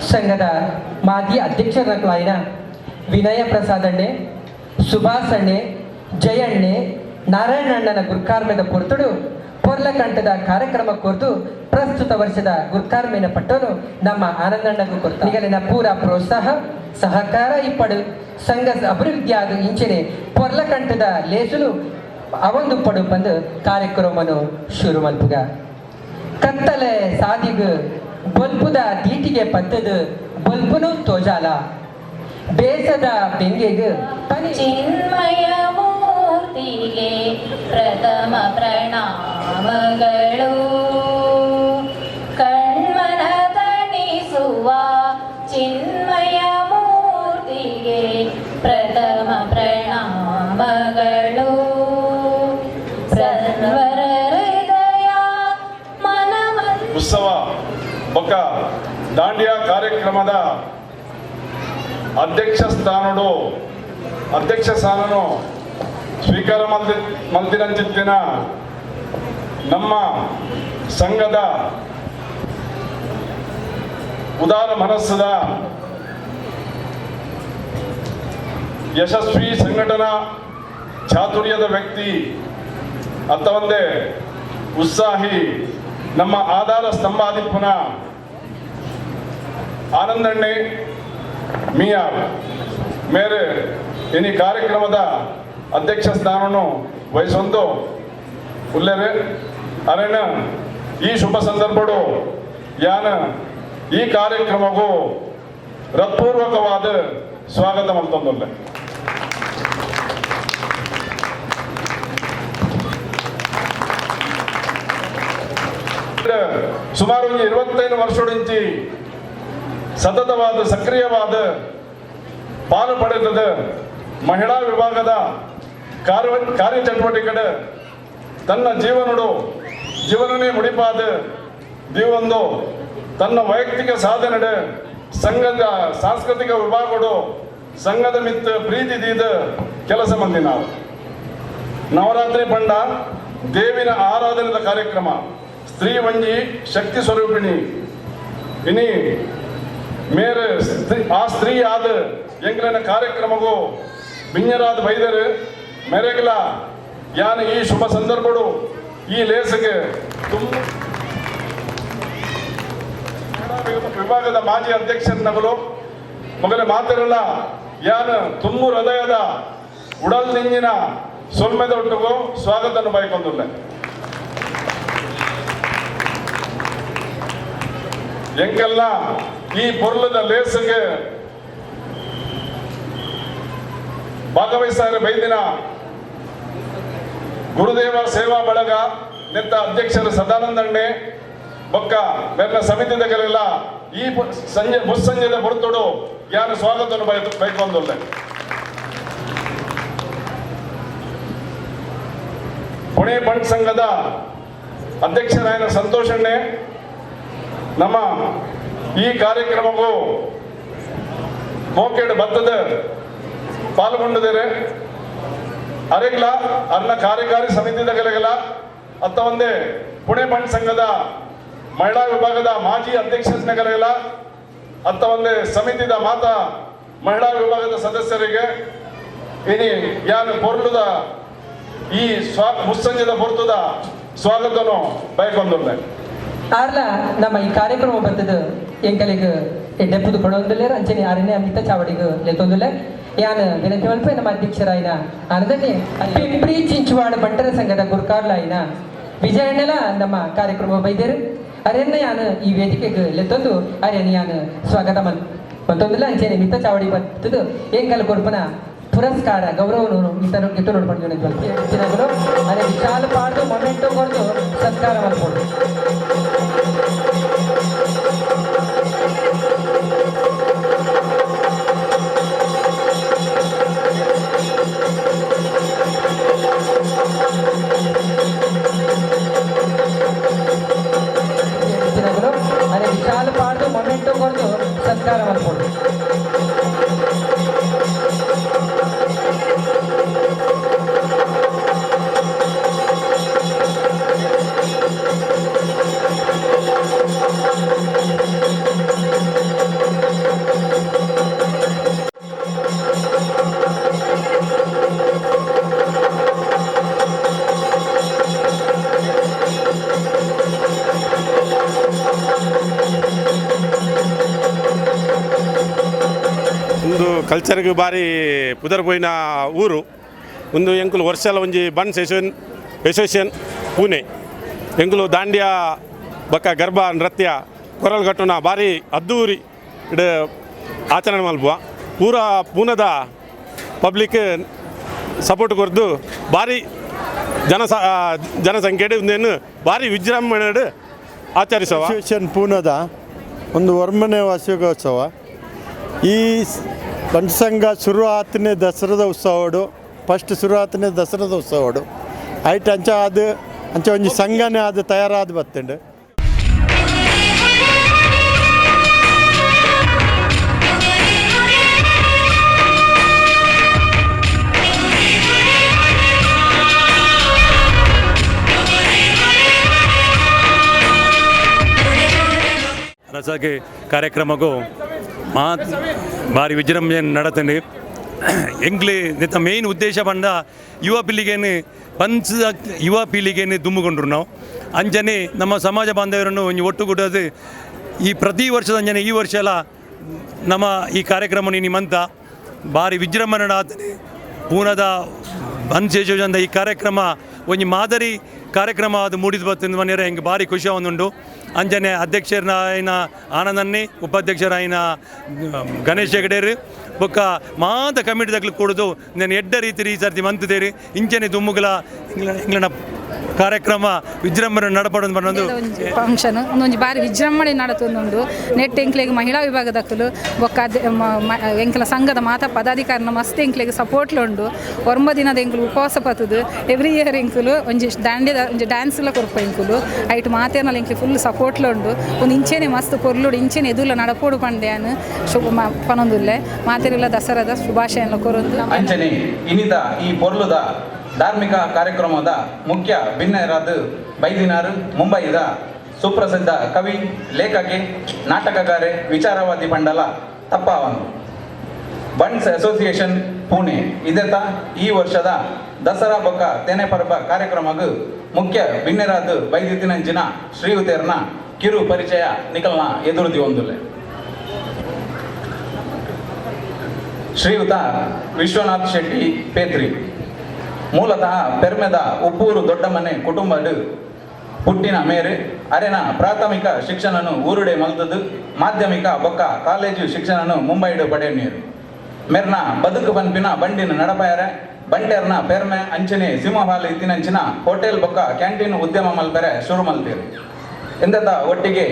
ಸಂಘದ ಮಾಜಿ ಅಧ್ಯಕ್ಷರಾದ ವಿನಯ ಪ್ರಸಾದಣ್ಣೆ, ಸುಭಾಷ್ ಅಣ್ಣೆ, ಜಯಣ್ಣೆ, ನಾರಾಯಣಣ್ಣನ ಗುರ್ಕಾರ್ಮೆದ ಪೊರ್ತುಡು ಪೊರ್ಲಕಂಠದ ಕಾರ್ಯಕ್ರಮ ಕೋರ್ದು ಪ್ರಸ್ತುತ ವರ್ಷದ ಗುರ್ಕಾರ್ಮೆನ ಪಟ್ಟನು ನಮ್ಮ ಆನಂದಣ್ಣಗೂ ಕೊರ್ತ. ನಿಗಲಿನ ಪೂರ ಪ್ರೋತ್ಸಾಹ ಸಹಕಾರ ಇಪ್ಪಡು ಸಂಘ ಅಭಿವೃದ್ಧಿಯಾದ ಇಂಚನೆ ಪೊರ್ಲಕಂಠದ ಲೇಸುಲು ಅವಂದು ಪಡು ಬಂದು ಕಾರ್ಯಕ್ರಮನು ಶುರು ಮಲ್ಪುಗ. ಕತ್ತಲೆ ಸಾದಿಗು ಬಲ್ಪುದ ದೀಟಿಗೆ ಪತ್ತದು ಬಲ್ಪುನು ತೋಜಾಲ ಬೇಸದ ಬೆಂಗೆಗೆ ಪನಿ. ಚಿನ್ಮಯ ಮೂರ್ತಿಗೆ ಪ್ರಥಮ ಪ್ರಣಾಮಗಳು. ಕಣ್ಮನ ತಣಿಸುವ ಚಿನ್ಮಯ ಮೂರ್ತಿಗೆ ಪ್ರಥಮ ಪ್ರಣಾಮಗಳು. ಸರ್ವರ ಹೃದಯ ಮನವ ಉತ್ಸವ ಬೊಕ್ಕ ದಾಂಡಿಯಾ ಕಾರ್ಯಕ್ರಮದ ಅಧ್ಯಕ್ಷ ಸ್ಥಾನಡು ಅಧ್ಯಕ್ಷ ಸ್ಥಾನನು ಸ್ವೀಕಾರ ಮಲ್ತಿನಂಚಿತ್ತಿನ ನಮ್ಮ ಸಂಘದ ಉದಾರ ಮನಸ್ಸದ ಯಶಸ್ವಿ ಸಂಘಟನಾ ಚಾತುರ್ಯದ ವ್ಯಕ್ತಿ ಅತ್ತವಂದೇ ಉತ್ಸಾಹಿ ನಮ್ಮ ಆಧಾರ ಸ್ತಂಭಾದಿಪ್ಪನ ಆನಂದಣ್ಣೆ ಮಿಯಾರ್ ಮೇರೆ ಇನಿ ಕಾರ್ಯಕ್ರಮದ ಅಧ್ಯಕ್ಷ ಸ್ಥಾನವನ್ನು ವಹಿಸೊಂದು ಉಲ್ಲೇರೆ. ಅರೆನ ಈ ಶುಭ ಸಂದರ್ಭಡು ಯಾನ ಈ ಕಾರ್ಯಕ್ರಮಗೂ ಹೃತ್ಪೂರ್ವಕವಾದ ಸ್ವಾಗತ ಮಲ್ತೊಂದುಲ್ಲೆ. ಸುಮಾರು 25 ವರ್ಷದಿಂಚಿ ಸತತವಾದ ಸಕ್ರಿಯವಾದ ಪಾಲು ಪಡೆದದ ಮಹಿಳಾ ವಿಭಾಗದ ಕಾರ್ಯಚಟುವಟಿಕೆಡೆ ತನ್ನ ಜೀವನನೇ ಮುಡಿಪಾದ ದೀವೊಂದು ತನ್ನ ವೈಯಕ್ತಿಕ ಸಾಧನೆಡೆ ಸಂಘದ ಸಾಂಸ್ಕೃತಿಕ ವಿಭಾಗಡು ಸಂಘದ ಮಿತ್ತ ಪ್ರೀತಿ ದೀದ ಕೆಲಸ ಮಂದಿ. ನಾವು ನವರಾತ್ರಿ ಪಂಡ ದೇವಿನ ಆರಾಧನೆದ ಕಾರ್ಯಕ್ರಮ, ಸ್ತ್ರೀ ವಂಜಿ ಶಕ್ತಿ ಸ್ವರೂಪಿಣಿ ಇನಿ ಮೇರೆ ಸ್ತ್ರೀ ಆ ಸ್ತ್ರೀ ಆದ ಎಂಗ್ಲನ ಕಾರ್ಯಕ್ರಮಗೂ ಬಿಂಜರಾದ ಬೈದರು ಮೇರೆಗಲ ಯಾನ ಈ ಶುಭ ಸಂದರ್ಭಡು ಈ ಲೇಸಿಗೆ ತುಂಬ ವಿಭಾಗದ ಮಾಜಿ ಅಧ್ಯಕ್ಷರನ್ನಗಳು ಮೊದಲ ಮಾತಿರಲ್ಲ ಯಾನ ತುಂಬು ಹೃದಯದ ಉಡಲ್ ನಿಂಜಿನ ಸೊಲ್ಮೆದೊಟ್ಟಿಗೂ ಸ್ವಾಗತವನ್ನು ಬಯಕೊಂದುಲ್ಲ. ಎಂಕೆಲ್ಲ ಈ ಪೊರ್ಲದ ಲೇಸಿಗೆ ಭಾಗವಹಿಸಾರೆ ಬೈದಿನ ಗುರುದೇವ ಸೇವಾ ಬಳಗ ನಿಂತ ಅಧ್ಯಕ್ಷರು ಸದಾನಂದಣ್ಣೆ ಬೊಕ್ಕ ಬೆನ್ನ ಸಮಿತಿದ ಕಲೆಲ್ಲ ಈ ಸಂಜೆ ಮುಸ್ಸಂಜೆದ ಹೊರತುಡು ಯಾರು ಸ್ವಾಗತವನ್ನು ಬಯಕೊಂದುಲ್ಲ. ಪುಣೆ ಬಂಟ್ ಸಂಘದ ಅಧ್ಯಕ್ಷರಾಯನ ಸಂತೋಷಣ್ಣೆ ನಮ್ಮ ಈ ಕಾರ್ಯಕ್ರಮಕ್ಕೂ ಮೋಕೆಡ್ ಬತ್ತದ ಪಾಲ್ಗೊಂಡಿದ್ದಾರೆ. ಅರೆಗ್ಲ ಅರ್ನ ಕಾರ್ಯಕಾರಿ ಸಮಿತಿದ ಕಲೆಗಲ ಅತ್ತ ಒಂದೇ ಪುಣೆ ಬಂಟ್ ಸಂಘದ ಮಹಿಳಾ ವಿಭಾಗದ ಮಾಜಿ ಅಧ್ಯಕ್ಷರ ಕಲೆಗಲ ಅತ್ತ ಒಂದೇ ಸಮಿತಿದ ಮಾತಾ ಮಹಿಳಾ ವಿಭಾಗದ ಸದಸ್ಯರಿಗೆ ಇನಿ ಯಾನು ಪೊರ್ಲುದ ಈ ಮುಸ್ಸಂಜೆದ ಪೊರ್ತುದ ಸ್ವಾಗತನು ಬಯಕೊಂದುಳ್ಳೆ. ಆರ್ಲ ನಮ್ಮ ಈ ಕಾರ್ಯಕ್ರಮ ಬರ್ತದ ಎಂಕಲಿಗೆ ಎಡ್ಡೆಪ್ಪುದು ಕೊಡೊಂದುಲ್ಲೇರು ಅಂಚನೆ ಆರನೇ ಅಮಿತ ಚಾವಡಿಗೆ ಲೆತ್ತೊಂದುಲ್ಲೆ ಯಾನ್ ವಿನಂತಿ ಮಲ್ಪೆ ನಮ್ಮ ಅಧ್ಯಕ್ಷರಾಯಿನ ಆನಂದನೆ ಪಿಂಪ್ರಿ ಚಿಂಚವಾಡ ಬಂಟರ ಸಂಘದ ಗುರುಕಾರ್ಲಾಯಿನ ವಿಜಯಣ್ಣಲ ನಮ್ಮ ಕಾರ್ಯಕ್ರಮ ಬೈದೇರು ಅರೆನ್ನ ಯಾನ್ ಈ ವೇದಿಕೆಗೆ ಲೆತ್ತೊಂದು ಅರೆನ್ ಯಾನ್ ಸ್ವಾಗತ ಮತ್ತೊಂದಿಲ್ಲ ಅಂಚನೆ ಮಿತ್ತ ಚಾವಡಿ ಬರ್ತದ ಎಂಕಲ್ ಕೊರ್ಪನ ಪುರಸ್ಕಾರ ಗೌರವನು ಇತನು ಗಿತ್ತು ನೋಡ್ಕೊಂಡು ಹೆಚ್ಚಿನಗಳು ಅರೆ ವಿಶಾಲ ಪಾಡ್ದು ಮೊಮೆಂಟೋ ಕೊಡ್ದು ಸತ್ಕಾರ ಮಾಡ್ಬೋದು. ಅರೆ ವಿಶಾಲ ಪಾಡ್ದು ಮೊಮೆಂಟೋ ಕೊಡ್ದು ಸತ್ಕಾರ ಮಾಡ್ಬೋದು. ಒಂದು ಕಲ್ಚರ್ಗೆ ಬಾರಿ ಪುದರ್ ಪೋಯಿನ ಊರು ಒಂದು ಎಂಕುಲು ವರ್ಷಲ ಒಂಜಿ ಬನ್ಸ್ ಎಸೋಸಿಯೇಷನ್ ಪೂನೆ ಎಂಕುಲು ದಾಂಡ್ಯಾ ಬೊಕ್ಕ ಗರ್ಭ ನೃತ್ಯ ಕೊರಲ್ ಕಟ್ಟುನ ಬಾರಿ ಅದ್ದೂರಿ ಇಡ್ ಆಚರಣೆ ಮಲ್ಪುವ ಪೂರ ಪೂನದ ಪಬ್ಲಿಕ್ ಸಪೋರ್ಟ್ ಕೊರ್ದು ಬಾರಿ ಜನಸಂಖ್ಯೆ ಉಂದೆನ್ ಬಾರಿ ವಿಜೃಂಭಣೆ ಆಚರಿಸುವ ಅಸೋಸಿಯೇಷನ್ ಪೂನದ ಒಂದು ವರ್ಮನೆ ವಾರ್ಷಿಕೋತ್ಸವ. ಈ ಪಂಚಸಂಘ ಶುರು ಆತನೇ ದಸರಾದ ಉತ್ಸವಡು ಫಸ್ಟ್ ಶುರು ಆತನೇ ದಸರಾದ ಉತ್ಸವಡು ಐಟ್ ಅಂಚ ಅದು ಅಂಚ ಒಂಜಿ ಸಂಘನೇ ಅದು ತಯಾರಾದ ಬತ್ತುಂಡು. ರಸಕ್ಕೆ ಕಾರ್ಯಕ್ರಮಕ್ಕೂ ಮಾ ಭಾರಿ ವಿಜೃಂಭಣೆ ನಡತಂಡು. ಎಂಗ್ಲಿ ನೆತ್ತ ಮೇನ್ ಉದ್ದೇಶ ಪಂಡ ಯುವ ಪೀಳಿಗೆಯನ್ನು ಪಂಚ ಯುವ ಪೀಳಿಗೆಯನ್ನು ದುಮ್ಮುಕೊಂಡ್ರು ನಾವು ಅಂಜನೆ ನಮ್ಮ ಸಮಾಜ ಬಾಂಧವರನ್ನು ಒಂಜಿ ಒಟ್ಟುಗೂಡೋದು ಈ ಪ್ರತಿ ವರ್ಷದ ಅಂಜನೆ ಈ ವರ್ಷ ಎಲ್ಲ ನಮ್ಮ ಈ ಕಾರ್ಯಕ್ರಮ ನಿಮ್ಮಂತ ಭಾರಿ ವಿಜೃಂಭಣೆ ಆತನೆ. ಪೂನದ ಬಂದ್ ಈ ಕಾರ್ಯಕ್ರಮ ಒಂಜಿ ಮಾದರಿ ಕಾರ್ಯಕ್ರಮ ಅದು ಮೂಡಿದ ಬತ್ತಿನ ಮನೆಯವರು ಹೆಂಗೆ ಭಾರಿ ಖುಷಿ ಒಂದುಂಡು. ಅಂಜನೆ ಅಧ್ಯಕ್ಷರಾಯಿನ ಆನಂದನ್ನಿ, ಉಪಾಧ್ಯಕ್ಷರಾಯಿನ ಗಣೇಶ್ ಹೆಗಡೇರು ಬೊಕ್ಕ ಮಾತ ಕಮಿಟಿ ದಕ್ಲು ಕೂಡುದು ನಾನು ಎಡ್ಡ ರೀತಿ ಈ ಸರ್ತಿ ಮಂತುದೇರಿ ಇಂಚನೆ ದುಮ್ಮುಗಲ ಇಂಗ್ಲನ ಕಾರ್ಯಕ್ರಮ ವಿಜೃಂಭಣೆ ನಡಪಡೊಂದು ಪನ್ನೊಂದು ಫಂಕ್ಷನ್ ಒಂದೊಂಜಿ ಬಾರಿ ವಿಜೃಂಭಣೆ ನಡತೊಂದುಂಡು. ನೆಟ್ ಎಂಕ್ಲೆಗ್ ಮಹಿಳಾ ವಿಭಾಗದಕುಲು ಬೊಕ್ಕ ಎಂಕ್ಲ ಸಂಘದ ಮಾತಾ ಪದಾಧಿಕಾರಿನ ಮಸ್ತ್ ಎಂಕ್ಲೆಗ್ ಸಪೋರ್ಟ್ಲ ಉಂಡು. 9 ದಿನದ ಎಂಕುಲು ಉಪವಾಸ ಪತ್ತುದು ಎವ್ರಿ ಇಯರ್ ಎಂಕುಲು ಒಂಜಿ ದಾಂಡ್ಯದ ಒಂಜಿ ಡ್ಯಾನ್ಸ್ ಲ ಕೊರ್ಪ ಎಂಕುಲು ಐಟ್ ಮಾತೇರ್ನಲ ಎಂಕ್ಲೆ ಫುಲ್ ಸಪೋರ್ಟ್ಲ ಉಂಡು. ಒಂದು ಇಂಚೆನೆ ಮಸ್ತ್ ಪೊರ್ಲುಡು ಇಂಚೆನೆ ಎದುಲ ನಡಪೋಡು ಪಂಡ್ಯಾನ್ ಶುಭ ಪನೊಂದುಲ್ಲೆ ಮಾತೆರೆಲ್ಲ ದಸರಾದ ಶುಭಾಶಯನ ಕೊರೊಂದು. ಅಂಚನೆ ಇನಿತ ಈ ಪೊರ್ಲುದ ಧಾರ್ಮಿಕ ಕಾರ್ಯಕ್ರಮದ ಮುಖ್ಯ ಭಿನ್ನರಾದ ಬೈದಿನಾರು ಮುಂಬೈದ ಸುಪ್ರಸಿದ್ಧ ಕವಿ, ಲೇಖಕಿ, ನಾಟಕಗಾರೆ, ವಿಚಾರವಾದಿ ಪಂಡಲ ತಪ್ಪಾವನು ಬಂಟ್ಸ್ ಅಸೋಸಿಯೇಷನ್ ಪುಣೆ ಇದೆತ ಈ ವರ್ಷದ ದಸರಾ ಬೊಕ್ಕ ತೆನೆ ಪರ್ಬ ಕಾರ್ಯಕ್ರಮಗೂ ಮುಖ್ಯ ಭಿನ್ನರಾದ ಬೈದಿತ್ತಿನಂಚಿನ ಶ್ರೀಯುತೇರ್ನ ಕಿರು ಪರಿಚಯ ನಿಕಲ್ನ ಎದುರುದಿ ಒಂದುಲ್ಲೆ. ಶ್ರೀಯುತ ವಿಶ್ವನಾಥ್ ಶೆಟ್ಟಿ ಪೇತ್ರಿ ಮೂಲತಃ ಪೆರ್ಮೆದ ಉಪ್ಪೂರು ದೊಡ್ಡಮನೆ ಕುಟುಂಬಡು ಪುಟ್ಟಿನ ಮೇರು ಅರೆನ ಪ್ರಾಥಮಿಕ ಶಿಕ್ಷಣನು ಊರುಡೆ ಮಲ್ತದು ಮಾಧ್ಯಮಿಕ ಬೊಕ್ಕ ಕಾಲೇಜು ಶಿಕ್ಷಣನು ಮುಂಬೈಡು ಪಡೆಯನೀರು. ಮೆರ್ನ ಬದುಕು ಪನ್ಪಿನ ಬಂಡಿನ ನಡಪಾಯರೆ ಬಂಟೆರ್ನ ಪೆರ್ಮೆ ಅಂಚನೆ ಸಿಂಹಹಾಲ್ ಇತ್ತಿನಂಚಿನ ಹೋಟೆಲ್ ಬೊಕ್ಕ ಕ್ಯಾಂಟೀನ್ ಉದ್ಯಮ ಮಲ್ಪೆರೆ ಶುರು ಮಲ್ತೇರು. ಎಂದತ ಒಟ್ಟಿಗೆ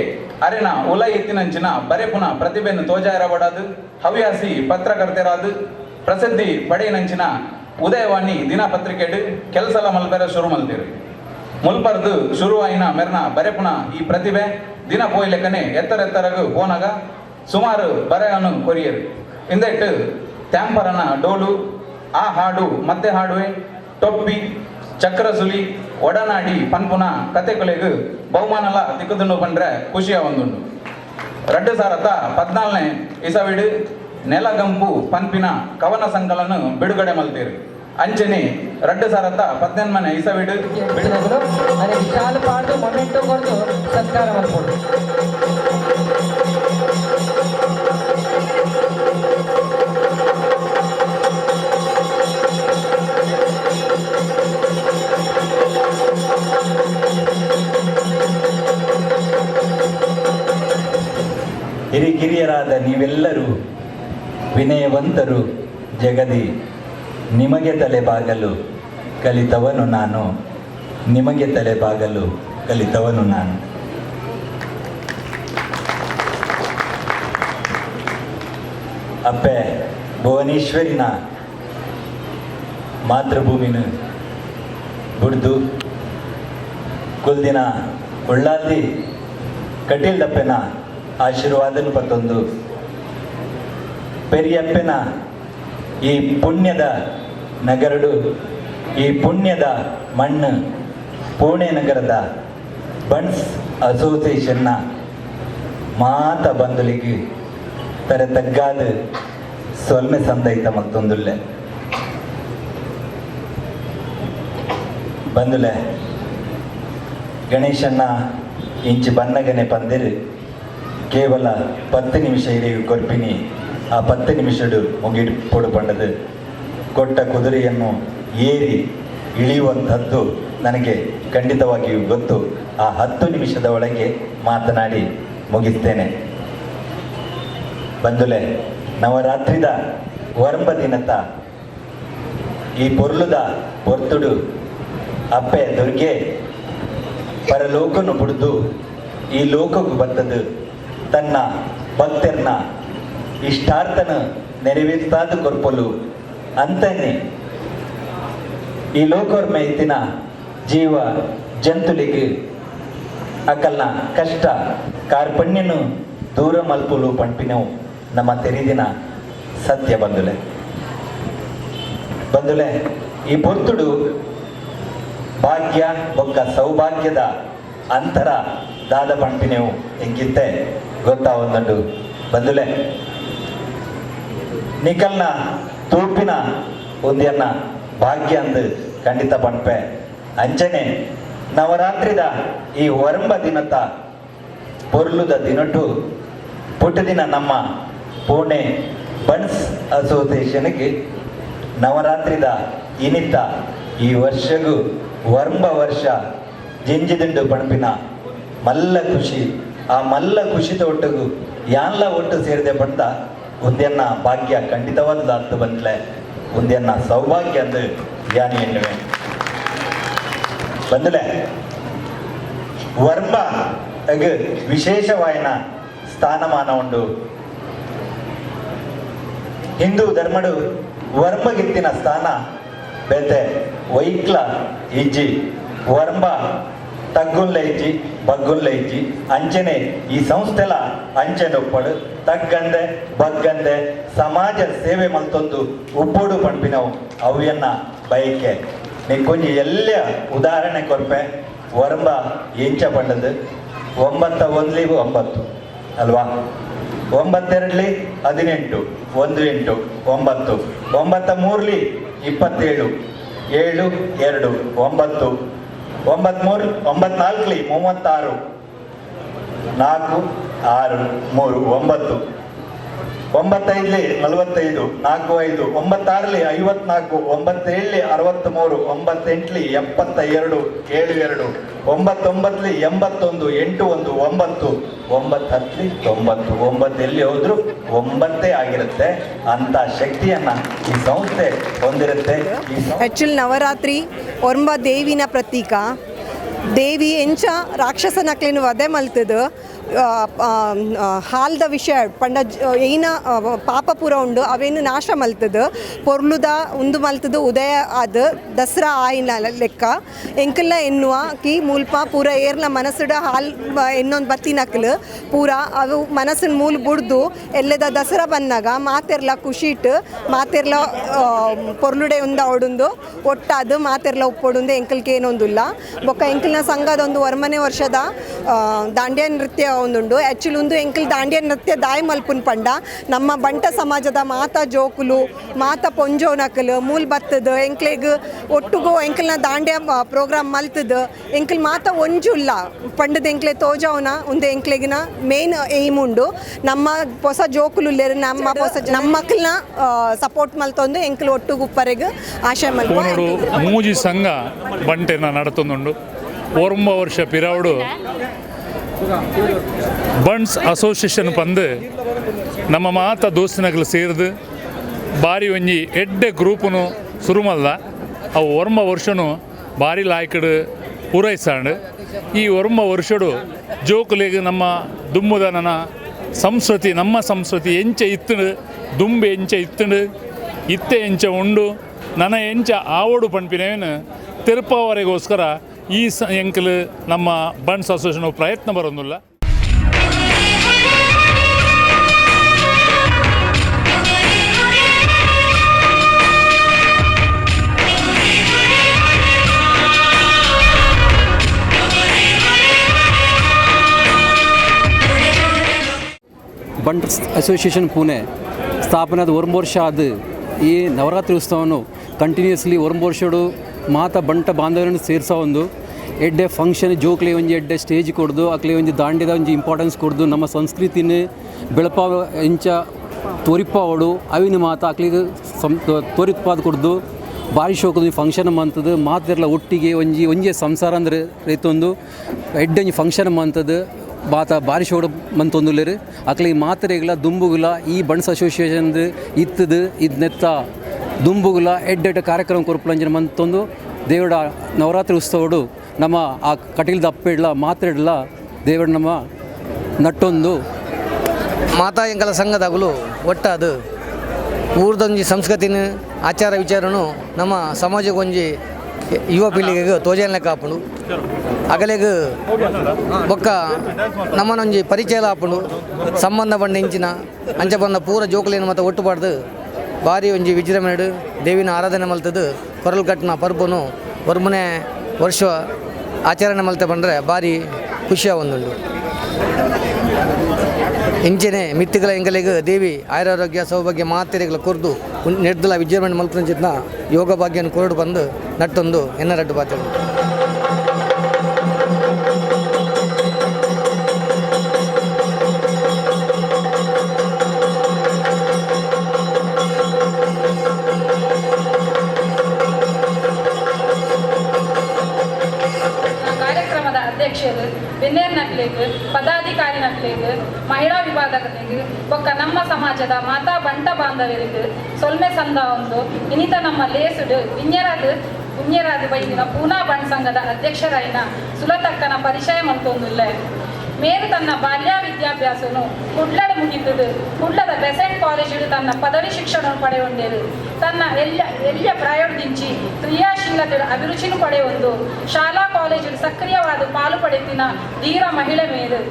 ಅರೆನ ಉಲೈ ಇತ್ತಿನಂಚಿನ ಬರೆಪುನ ಪ್ರತಿಭೆಯನ್ನು ತೋಜಾಯರಬಡದು ಹವ್ಯಾಸಿ ಪತ್ರಕರ್ತರಾದ ಪ್ರಸಿದ್ಧಿ ಪಡೆಯನಂಚಿನ ಉದಯವಾಣಿ ದಿನಪತ್ರಿಕೆಡು ಕೆಲಸಲ ಮಲ್ಪೆರೆ ಶುರು ಮಲ್ತೇರು. ಮುಲ್ಪರ್ದು ಶುರುವಾಯಿನ ಮೆರ್ನ ಬರೆಪುನ ಈ ಪ್ರತಿಭೆ ದಿನ ಪೋಯ್ಲೆಕ್ಕನೆ ಎತ್ತರೆತ್ತರಗು ಪೋನಗ ಸುಮಾರು ಬರೆಯನ್ನು ಕೊರಿಯರು. ಇಂದೆಟ್ಟು ತ್ಯಾಂಪರನ ಡೋಲು, ಆ ಹಾಡು ಮತ್ತೆ ಹಾಡುವೆ, ಟೊಪ್ಪಿ, ಚಕ್ರಸುಲಿ, ಒಡನಾಡಿ ಪನ್ಪುನ ಕತೆಕೊಲೆಗು ಬಹುಮಾನಲ ತಿಕ್ಕುದುಂಡು ಪಂಡ್ರೆ ಖುಷಿಯ ಒಂದುಂಡು. 2014ನೇ ಇಸವಿಡು ನೆಲಗಂಪು ಪನ್ಪಿನ ಕವನ ಸಂಕಲನ ಬಿಡುಗಡೆ ಮಲ್ತೇರು. ಅಂಚನೆ 2018ನೇ ಇಸವಿಡು ವಿಶಾಲ ಪಾಡ್ದು ಮೊಮೆಂಟೋ ಕೊರ್ದು ಸತ್ಕಾರ ಮಲ್ಪೊಡು. ಹಿರಿಕಿರಿಯರಾದ ನೀವೆಲ್ಲರೂ ವಿನಯವಂತರು ಜಗದಿ, ನಿಮಗೆ ತಲೆಬಾಗಲು ಕಲಿತವನು ನಾನು, ನಿಮಗೆ ತಲೆಬಾಗಲು ಕಲಿತವನು ನಾನು. ಅಪ್ಪೆ ಭುವನೇಶ್ವರಿನ ಮಾತೃಭೂಮಿನ ಬುಡ್ದು ಕುಲ್ದಿನ ಉಳ್ಳಾಲ್ದಿ ಕಟೀಲ್ದಪ್ಪೆನ ಆಶೀರ್ವಾದನ ಪತ್ತೊಂದು ಪೆರಿಯಪ್ಪೆನ ಈ ಪುಣ್ಯದ ನಗರಡು, ಈ ಪುಣ್ಯದ ಮಣ್ಣು ಪುಣೆ ನಗರದ ಬಂಟ್ಸ್ ಅಸೋಸಿಯೇಷನ್ನ ಮಾತ ಬಂಧುಲಿಗೆ ತರೆ ತಗ್ಗಾದ ಸೊಲ್ಮೆ ಸಂದೈತ ಮತ್ತೊಂದುಲ್ಲೆ. ಬಂದುಲೆ ಗಣೇಶನ್ನ ಇಂಚಿ ಬನ್ನಗನೆ ಪಂದಿರು ಕೇವಲ 10 ನಿಮಿಷ ಇರಿಯು ಕೊರ್ಪಿನಿ. ಆ 10 ನಿಮಿಷಡು ಮುಗಿಡು ಪೊಡು ಪಂಡದು ಕೊಟ್ಟ ಕುದುರೆಯನ್ನು ಏರಿ ಇಳಿಯುವಂಥದ್ದು ನನಗೆ ಖಂಡಿತವಾಗಿಯೂ ಗೊತ್ತು. ಆ 10 ನಿಮಿಷದ ಒಳಗೆ ಮಾತನಾಡಿ ಮುಗಿಸ್ತೇನೆ. ಬಂದುಲೆ ನವರಾತ್ರಿದ ವರ್ಂಬ ದಿನತ ಈ ಪೊರ್ಲುದ ಪೊರ್ತುಡು ಅಪ್ಪೆ ದುರ್ಗೆ ಪರಲೋಕನು ಬುಡ್ದು ಈ ಲೋಕಕ್ಕೂ ಬತ್ತದು ತನ್ನ ಭಕ್ತರ್ನ ಇಷ್ಟಾರ್ಥನ ನೆರವೇರ್ತಾದ ಕೊರ್ಪಲು ಅಂತನ್ನೇ ಈ ಲೋಕೋರ್ಮೆ ಇತ್ತಿನ ಜೀವ ಜಂತುಲಿಗೆ ಅಕಲ್ನ ಕಷ್ಟ ಕಾರ್ಪಣ್ಯನು ದೂರ ಮಲ್ಪುಲು ಪಂಪಿನವು ನಮ್ಮ ತೆರಿದಿನ ಸತ್ಯ. ಬಂದುಲೆ ಬಂದುಲೆ ಈ ಪೊರ್ತುಡು ಭಾಗ್ಯ ಬೊಕ್ಕ ಸೌಭಾಗ್ಯದ ಅಂತರ ದಾದ ಪಂಪಿನೆವು ಎಂಕಿತ್ತೆ ಗೊತ್ತಾ ಒಂದುಂಡು. ಬಂದುಲೆ ನಿಕಲ್ನ ತೂಪಿನ ಒಂದಿಯನ್ನ ಭಾಗ್ಯ ಅಂದು ಖಂಡಿತ ಪಂಪೆ. ಅಂಚನೆ ನವರಾತ್ರಿದ ಈ ಒರಂಬ ದಿನತ ಪೊರ್ಲುದ ದಿನಟು ಪುಟ್ಟ ದಿನ ನಮ್ಮ ಪುಣೆ ಬನ್ಸ್ ಅಸೋಸಿಯೇಷನ್ಗೆ ನವರಾತ್ರಿದ ಇನಿತ ಈ ವರ್ಷಗೂ ವರ್ಂಬ ವರ್ಷ ಜಿಂಜಿದಿಂಡು ಪಣಪಿನ ಮಲ್ಲ ಖುಷಿ. ಆ ಮಲ್ಲ ಖುಷಿದ ಒಟ್ಟಿಗೂ ಯಾನ್ಲ ಒಟ್ಟು ಸೇರಿದೆ ಪಂಡ ಒಂದೆನ್ನ ಭಾಗ್ಯ ಖಂಡಿತವಾದ ಅರ್ಥ ಬಂದ್ಲೆ ಒಂದೆನ್ನ ಸೌಭಾಗ್ಯ ಅಂದು ಯಾನಿ ಎನ್ನುವೆ. ಬಂದಲೆ ವರ್ಮ ವಿಶೇಷವಾಯಿನ ಸ್ಥಾನಮಾನ ಉಂಡು. ಹಿಂದೂ ಧರ್ಮಡು ವರ್ಮಗಿತ್ತಿನ ಸ್ಥಾನ ಬೇತೆ ವೈಕ್ಲ ಇಜ್ಜಿ, ವರ್ಮ ತಗ್ಗುಲ್ಲ ಇಜ್ಜಿ ಬಗ್ಗುಲ್ಲ ಇಜ್ಜಿ. ಅಂಚನೆ ಈ ಸಂಸ್ಥೆಲ ಅಂಚನೆ ಉಪ್ಪಡು ತಗ್ಗಂದೆ ಬಗ್ಗಂದೆ ಸಮಾಜ ಸೇವೆ ಮಲ್ತೊಂದು ಉಪ್ಪೋಡು ಪಂಪಿನವು ಅವ್ಯನ್ನ ಬಯಕೆ. ನೀ ಎಲ್ಲ ಉದಾಹರಣೆ ಕೊರ್ಪೆ. ವರ್ಮ ಎಂಚ ಪಂಡದು 9 1 9 ಅಲ್ವಾ, 9 2 18, 1 8 9, 9 3 27, 7 2 9, 9 3 9 4 36, 4 6 3 9, 9 5 45, 4 5, 9 6 54, 9 7 63, 9 8 72, 7 2, 9 9 81, 8 1 9, 9 10 9, 9 ಎಲ್ಲಿ ಹೋದ್ರು 9 ಆಗಿರುತ್ತೆ. ಅಂತ ಶಕ್ತಿಯನ್ನ ಈ ಸಂಸ್ಥೆ ಹೊಂದಿರುತ್ತೆ. ಆ್ಯಕ್ಚುಲಿ ನವರಾತ್ರಿ ಒರ್ಂಬ ದೇವಿನ ಪ್ರತೀಕ. ದೇವಿ ಎಂಚ ರಾಕ್ಷಸನಕ್ಲಿನ ವಧೆ ಮಲ್ತದು ಹಾಲ್ದ ವಿಷಯ ಪಂಡ ಏನ ಪಾಪ ಪೂರ ಉಂಡು ಅವೇನು ನಾಶ ಮಲ್ತದು ಪೊರ್ಲುದ ಉಂದು ಮಲ್ತದು ಉದಯ ಆದ ದಸರಾ ಆಯಿನ ಲೆಕ್ಕ ಎಂಕಲ್ಲ ಎನ್ನುವ ಕಿ ಮೂಲ್ಪ ಪೂರ ಏರ್ನ ಮನಸ್ಸುಡ ಹಾಲ್ ಎನ್ನೊಂದು ಬತ್ತಿನಕ್ಲು ಪೂರ ಅವು ಮನಸ್ಸಿನ ಮೂಲ ಬುಡ್ದು ಎಲ್ಲದ ದಸರಾ ಬಂದಾಗ ಮಾತೆರ್ಲ ಖುಷಿಟ್ಟು ಮಾತೆರ್ಲ ಪೊರ್ಲುಡೆ ಉಂದ ಒಡುಂದು ಒಟ್ಟಾದು ಮಾತೆರ್ಲ ಉಪ್ಪೊಡುಂದು ಎಂಕಲ್ಗೆ ಏನೊಂದುಲ್ಲ. ಬೊಕ್ಕ ಎಂಕಲ್ನ ಸಂಘದ ಒಂದು ವರ್ಮನೆ ವರ್ಷದ ದಾಂಡ್ಯ ನೃತ್ಯ ಒಂದುಂಡು. ಆ್ಯಕ್ಚುಲಿ ಒಂದು ಎಂಕಲ್ ದಾಂಡ್ಯ ನೃತ್ಯ ದಾಯಿ ಮಲ್ಪುನ್ ಪಂಡ ನಮ್ಮ ಬಂಟ ಸಮಾಜದ ಮಾತಾ ಜೋಕುಲು ಮಾತಾ ಪೊಂಜೋನಕಲು ಮೂಲ್ ಬತ್ತದ ಎಂಕ್ಲೆಗ್ ಒಟ್ಟುಗು ಎಂಕಲ್ನ ದಾಂಡ್ಯ ಪ್ರೋಗ್ರಾಮ್ ಮಲ್ತದ ಎಂಕಲ್ ಮಾತಾ ಒಂಜುಲ್ಲ ಪಂಡದ ಎಂಕ್ಲೆ ತೋಜವನ ಒಂದು ಎಂಕ್ಲೆಗಿನ ಮೇನ್ ಏಮ್ ಉಂಡು. ನಮ್ಮ ಹೊಸ ಜೋಕುಲು ನಮ್ಮ ಹೊಸ ನಮ್ಮ ಮಕ್ಕಳನ್ನ ಸಪೋರ್ಟ್ ಮಲ್ತೊಂದು ಎಂಕಲ್ ಒಟ್ಟುಗು ಉಪ್ಪರೆಗ್ ಆಶಯ ಮಲ್ಪ. ಮೂಜಿ ಸಂಘ ಬಂಟೆನ ನಡತೊಂದುಂಡು. 9 ವರ್ಷ ಪಿರಾವುಡು ಬಂಟ್ಸ್ ಅಸೋಸಿಯೇಷನ್ ಪಂದು ನಮ್ಮ ಮಾತ ದೋಸ್ತಿನಗಲು ಸೇರಿದು ಬಾರಿ ಒಂಜಿ ಎಡ್ಡೆ ಗ್ರೂಪುನು ಸುರುಮಲ್ಲ. ಅವು 9 ವರ್ಷನು ಬಾರಿ ಲಾಯ್ಕಡು ಪೂರೈಸಾಂಡು. ಈ 9 ವರ್ಷಡು ಜೋಕುಲಿಗೆ ನಮ್ಮ ದುಮ್ಮುದನ ಸಂಸ್ಕೃತಿ, ನಮ್ಮ ಸಂಸ್ಕೃತಿ ಎಂಚ ಇತ್ತುಂಡು, ದುಂಬೆ ಎಂಚ ಇತ್ತುಂಡು, ಇತ್ತೆ ಎಂಚ ಉಂಡು, ನನ ಎಂಚ ಆವಡು ಪಂಪಿನೇನು ತೆರಪವರೆಗೋಸ್ಕರ ಈ ಎಂಕಲ್ ನಮ್ಮ ಬಂಟ್ಸ್ ಅಸೋಸಿಯೇಷನ್ ಪ್ರಯತ್ನ ಬರೋದಿಲ್ಲ. ಬಂಟ್ಸ್ ಅಸೋಸಿಯೇಷನ್ ಪುಣೆ ಸ್ಥಾಪನೆ ಆದ 9 ವರ್ಷ ಆದ ಈ ನವರಾತ್ರಿ ಉತ್ಸವವನ್ನು ಕಂಟಿನ್ಯೂಸ್ಲಿ 9 ವರ್ಷಡು ಮಾತ ಬಂಟ ಬಾಂಧವ್ಯರನ್ನು ಸೇರಿಸೋ ಒಂದು ಎಡ್ಡೆ ಫಂಕ್ಷನ್ ಜೋಕ್ಲೆ ಒಂಜಿ ಎಡ್ಡೆ ಸ್ಟೇಜ್ ಕೊಡ್ದು ಅಕ್ಲೆ ಒಂಜಿ ದಾಂಡ್ಯದ ಒಂಜಿ ಇಂಪಾರ್ಟೆನ್ಸ್ ಕೊಡ್ದು ನಮ್ಮ ಸಂಸ್ಕೃತಿನ ಬೆಳಪಾವ ಎಂಚ ತೋರಿಪಾವಡು ಅವಿನ ಮಾತ ಅಕ್ಲಿಗೆ ತೋರಿಪಾದ ಕೊಡ್ದು ಭಾರಿ ಶೋಕದ ಫಂಕ್ಷನ್ ಮಂತದ್ದು ಮಾತೆರ್ಲ ಒಟ್ಟಿಗೆ ಒಂಜಿ ಒಂಜಿ ಸಂಸಾರ ಅಂದರೆ ರೈತೊಂದು ಎಡ್ಡೆ ಒಂಜಿ ಫಂಕ್ಷನ್ ಮಂತದ್ದು ಬಾತ ಭಾರಿ ಶೋಡ ಮಂತೊಂದುಲ್ಲೇರು ಅಕ್ಲಿ ಮಾತೆರೆಗ್ಲ ದುಂಬುಗುಲ ಈ ಬಂಟ್ಸ್ ಅಸೋಸಿಯೇಷನ್ ಇತ್ತದು ಇದು ನೆತ್ತ ದುಂಬುಗುಲ ಎಡ್ಡೆಡ್ಡೆ ಕಾರ್ಯಕ್ರಮ ಕೊರ್ಪುಲಂಜಿನ ಮಂತೊಂದು ದೇವಡ ನವರಾತ್ರಿ ಉತ್ಸವಡು ನಮ್ಮ ಆ ಕಟೀಲ್ದ ಅಪ್ಪೆಡ್ಲ ಮಾತ್ರೆಡ್ಲ ದೇವಡ ನಮ್ಮ ನಟ್ಟೊಂದು ಮಾತಾ ಎಂಕಲ ಸಂಘದಾಗಲು ಒಟ್ಟಾದು ಊರ್ದೊಂಜಿ ಸಂಸ್ಕೃತಿನ ಆಚಾರ ವಿಚಾರನು ನಮ್ಮ ಸಮಾಜಕ್ಕೊಂಜಿ ಯುವ ಪೀಳಿಗೆಗೆ ತೋಜನೆ ಕಾಪುಂಡು ಅಗಲೆಗ್ ಬೊಕ್ಕ ನಮ್ಮನೊಂಜಿ ಪರಿಚಯ ಆಪುಂಡು ಸಂಬಂಧ ಬಂಡ ಇಂಚಿನ ಅಂಚ ಬಂದ ಪೂರ ಜೋಕುಲೇನು ಮತ್ತು ಒಟ್ಟುಪಾಡ್ದು ಭಾರಿ ಒಂಜಿ ವಿಜೃಂಭಣೆಡ್ ದೇವಿನ ಆರಾಧನೆ ಮಲ್ತದು ಕೊರಲ್ ಕಟ್ಟಿನ ಪರ್ಬನು ವರ್ಮನೆ ವರ್ಷ ಆಚರಣೆ ಮಲ್ತೆ ಬಂದರೆ ಭಾರಿ ಖುಷಿಯ ಒಂದುಂಡು. ಇಂಚೆನೆ ಮಿತ್ತಿಗಳ ಎಂಗಲಿಗೆ ದೇವಿ ಆಯುರಾರೋಗ್ಯ ಸೌಭಾಗ್ಯ ಮಾತೆರೆಗಳ ಕೊರ್ದು ನೆಡ್ದಲ ವಿಜೃಂಭಣೆ ಮಲ್ಪುನಂಚಿನ ಯೋಗ ಭಾಗ್ಯನ ಕೊರಡು ಬಂದು ನಟ್ಟೊಂದು ಎನ್ನರಡ್ಡು ಪಾತ್ರ. ಕಾರ್ಯಕ್ರಮದ ಅಧ್ಯಕ್ಷರು ವಿನಯ್ ನಕ್ಲೇಗ್, ಪದಾಧಿಕಾರಿ ನಕ್ಲೇಗ್, ಮಹಿಳಾ ವಿಭಾಗದಕ್ಲೆಗ್ ಬೊಕ್ಕ ನಮ್ಮ ಸಮಾಜದ ಮಾತಾ ಬಂಟ ಬಾಂಧವರಿಗೆ ಸೊಲ್ಮೆ ಸಂದ ಒಂದು ಇನ್ನಿತ ನಮ್ಮ ಲೇಸುಡು ವಿನ್ಯರಾದ ಪುಣ್ಯರಾದ ಬೈದಿನ ಪೂನಾ ಬಂಟ್ ಸಂಘದ ಅಧ್ಯಕ್ಷರಾಯಿನ ಸುಲತಕ್ಕನ ಪರಿಚಯ ಮಂತೊಂದುಲ್ಲೆ. ಮೇರು ತನ್ನ ಬಾಲ್ಯ ವಿದ್ಯಾಭ್ಯಾಸನು ಕುಡ್ಲಡ್ ಮುಗಿತದು. ಕುಡ್ಲದ ಬೆಸೆಂಟ್ ಕಾಲೇಜಿಡು ತನ್ನ ಪದವಿ ಶಿಕ್ಷಣವನ್ನು ಪಡೆಯೊಂಡೇರು. ತನ್ನ ಎಲ್ಲ ಎಲ್ಲ ಪ್ರಾಯೋಡ್ದಿಂಚಿ ಕ್ರಿಯಾಶೀಲತೆ ಅಭಿರುಚಿನೂ ಪಡೆಯೊಂದು ಶಾಲಾ ಕಾಲೇಜಿಡು ಸಕ್ರಿಯವಾದ ಪಾಲು ಪಡೆತಿನ ಧೀರ ಮಹಿಳೆ ಮೇರು.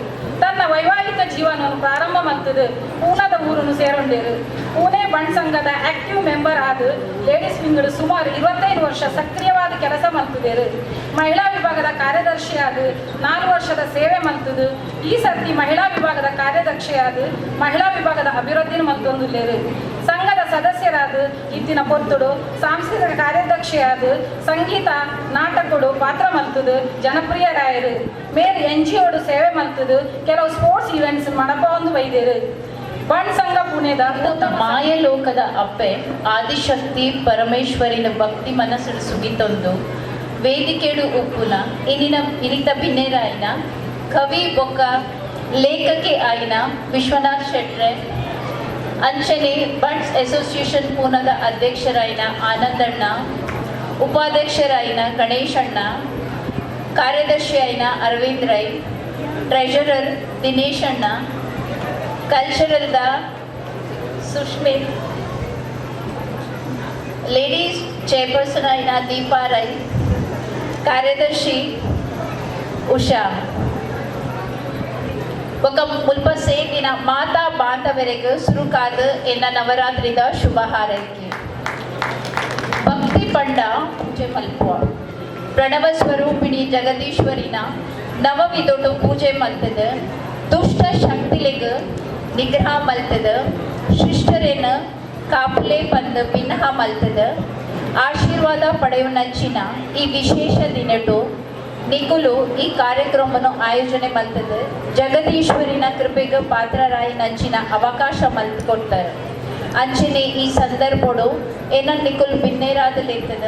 ತನ್ನ ವೈವಾಹಿಕ ಜೀವನವನ್ನು ಪ್ರಾರಂಭ ಮಲ್ತದು ಪೂನಾದ ಊರನ್ನು ಸೇರೊಂಡೇರು. ಪೂನೆ ಬಂಟ್ ಸಂಘದ ಆಕ್ಟಿವ್ ಮೆಂಬರ್ ಆದ ಲೇಡೀಸ್ ವಿಂಗ್ಡು ಸುಮಾರು 25 ವರ್ಷ ಸಕ್ರಿಯವಾದ ಕೆಲಸ ಮಲ್ತದೇರು. ಮಹಿಳಾ ವಿಭಾಗದ ಕಾರ್ಯದರ್ಶಿಯಾದ 4 ವರ್ಷದ ಸೇವೆ ಮಲ್ತದು. ಈ ಸರ್ತಿ ಮಹಿಳಾ ವಿಭಾಗದ ಕಾರ್ಯದರ್ಶಿಯಾದ ಮಹಿಳಾ ವಿಭಾಗದ ಅಭಿವೃದ್ಧಿನ ಮಲ್ತೊಂದುಲ್ಲೇರು. ಸಂಘದ ಸದಸ್ಯರಾದ ಇತ್ತಿನ ಪೊರ್ತುಡು ಸಾಂಸ್ಕೃತಿಕ ಕಾರ್ಯದರ್ಶಿಯಾದ ಸಂಗೀತ ನಾಟಕಡು ಪಾತ್ರ ಮಲ್ತದು ಜನಪ್ರಿಯರಾಯರು. ಮೇರು ಎನ್ ಜಿ ಓಡು ಸೇವೆ ಮಲ್ತದು ಕೆಲವು ಸ್ಪೋರ್ಟ್ಸ್ ಇವೆಂಟ್ಸ್ ಮಡಪೊಂದು ಬೈದೇರು. ಬಂಟ್ ಸಂಘ ಪುಣೆದ ಮಾಯಲೋಕದ ಅಪ್ಪೆ ಆದಿಶಕ್ತಿ ಪರಮೇಶ್ವರಿನ ಭಕ್ತಿ ಮನಸ್ಸು ಸುಗಿತೊಂದು ವೇದಿಕೆಡು ಉಪ್ಪುನ ಇನಿನ ಇನಿತ ಬಿನ್ನೆರಾಯಿನ ಕವಿ ಬೊಕ್ಕ ಲೇಖಕಿ ಆಯಿನ ವಿಶ್ವನಾಥ್ ಶೆಟ್ರೆ, ಅಂಚನೆ ಬಂಟ್ಸ್ ಅಸೋಸಿಯೇಷನ್ ಪೂನದ ಅಧ್ಯಕ್ಷರಾಯಿನ ಆನಂದಣ್ಣ, ಉಪಾಧ್ಯಕ್ಷರಾಯಿನ ಗಣೇಶಣ್ಣ, ಕಾರ್ಯದರ್ಶಿ ಆಯಿನ ಅರವಿಂದ್ ರೈ, ಟ್ರೆಷರರ್ ದಿನೇಶಣ್ಣ, ಕಲ್ಚರಲ್ದ ಸುಷ್ಮಿತ್, ಲೇಡೀಸ್ ಚೇರ್ಪರ್ಸನ್ ಆಯಿನ ದೀಪಾ ರೈ, ಕಾರ್ಯದರ್ಶಿ ಉಷಾ. ఒక ಮುಲ್ಪ ಸೇರಿನ ಮಾತಾ ಬಾಂಧವರಿಗೆ ಸುರುಕಾದ ಎನ್ನ ನವರಾತ್ರಿದ ಶುಭ ಹಾರೈಕೆ. ಭಕ್ತಿ ಪಂಡ ಪೂಜೆ ಮಲ್ಪುವ ಪ್ರಣವ ಸ್ವರೂಪಿಣಿ ಜಗದೀಶ್ವರಿನ ನವವಿದೊಡು ಪೂಜೆ ಮಲ್ತದ, ದುಷ್ಟ ಶಕ್ತಿಲಿಗ್ ನಿಗ್ರಹ ಮಲ್ತದ, ಶಿಷ್ಟರೇನ ಕಾಪುಲೆ ಪಂದ್ ಭಿನ್ನಹ ಮಲ್ತದ ಆಶೀರ್ವಾದ ಪಡೆಯುನಂಚಿನ ಈ ವಿಶೇಷ ದಿನಟು ನಿಕುಲು ಈ ಕಾರ್ಯಕ್ರಮವನ್ನು ಆಯೋಜನೆ ಮಲ್ತದೆ ಜಗದೀಶ್ವರಿನ ಕೃಪೆಗೆ ಪಾತ್ರರಾಯಿ ನಂಚಿನ ಅವಕಾಶ ಮಲ್ತ್ ಕೊಡ್ತಾರೆ. ಅಂಚನೆ ಈ ಸಂದರ್ಭಡು ಏನ ನಿಕುಲ್ ಬಿನ್ನೇರಾದಲೆತ್ತದ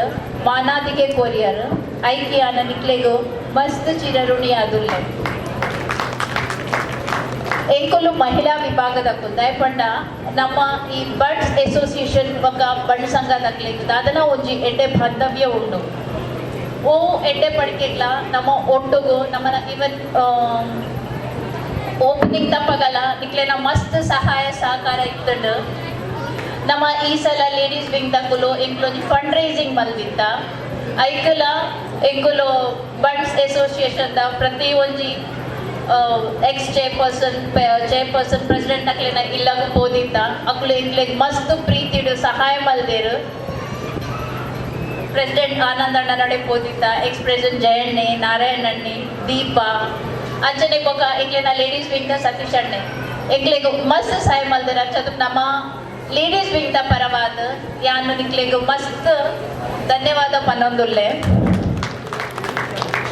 ಮಾನಾದಿಗೆ ಕೊರಿಯರ್ ಐಕಿಯಾನ ನಿಕ್ಲೆಗು ಮಸ್ತ್ ಚಿರಋಣಿ ಆದುಲ್ಲೆ. ಎಂಕುಲು ಮಹಿಳಾ ವಿಭಾಗದ ದಯಪಂಡ ನಮ್ಮ ಈ ಬಂಟ್ಸ್ ಅಸೋಸಿಯೇಷನ್ ಬೊಕ್ಕ ಬಂಟ್ ಸಂಘ ದಕ್ಲೆಗ್ ದಾದನ ಒಂಜಿ ಎಡ್ಡೆ ಬಾಂಧವ್ಯ ಉಂಡು. ಓ ಎಡ್ಡೆ ಪಡಿಕೆಗ್ಲ ನಮ್ಮ ಒಟ್ಟುಗು ನಮ್ಮನ ಇವನ್ ಓಪನಿಂಗ್ ತಪ್ಪಗಲ ನಿಕ್ಲೆನ ಮಸ್ತ್ ಸಹಾಯ ಸಹಕಾರ ಇತ್ತಂಡು. ನಮ್ಮ ಈ ಸಲ ಲೇಡೀಸ್ ವಿಂಗ್ ದಕ್ಕುಲು ಎಂಕ್ಲೊಂಜಿ ಫಂಡ್ ರೈಸಿಂಗ್ ಮಲ್ದಿತ್ತ ಐಕುಲ ಎಂಕುಲು ಬಂಟ್ಸ್ ಅಸೋಸಿಯೇಷನ್ the ಪ್ರತಿ ಒಂಜಿ ಎಕ್ಸ್ ಚೇರ್ಪರ್ಸನ್ ಚೇರ್ಪರ್ಸನ್ ಪ್ರೆಸಿಡೆಂಟ್ ಅಕ್ಲೆನ ಇಲ್ಲಗ ಪೋದಿತ್ತ ಅಕ್ಲು ಎಂಕ್ಲೆಗ್ ಮಸ್ತ್ ಪ್ರೀತಿಡು ಸಹಾಯ ಮಲ್ದೇರು. ಪ್ರೆಸಿಡೆಂಟ್ ಆನಂದಣ್ಣ ನಡೆ ಪೋದಿತ್ತ, ಎಕ್ಸ್ ಪ್ರೆಸಿಡೆಂಟ್ ಜಯಣ್ಣೆ, ನಾರಾಯಣಣ್ಣೆ, ದೀಪಾ, ಅಂಚನೆ ಬೊಕ್ಕ ಎಂಕ್ಲೆನ ಲೇಡೀಸ್ ವಿಂಗ್ ದ ಸತೀಶ್ ಅಣ್ಣೆ ಎಂಕ್ಲೆಗ್ ಮಸ್ತ್ ಸಹಾಯ ಮಲ್ದೇರು. ಅಂಚದ ನಮ್ಮ ಲೇಡೀಸ್ ವಿಂಗ್ ದ ಪರವಾದ ಯಾನು ನಿಕ್ಲೆಗ್ ಮಸ್ತ್ ಧನ್ಯವಾದ ಪನ್ನೊಂದುಲ್ಲೆ.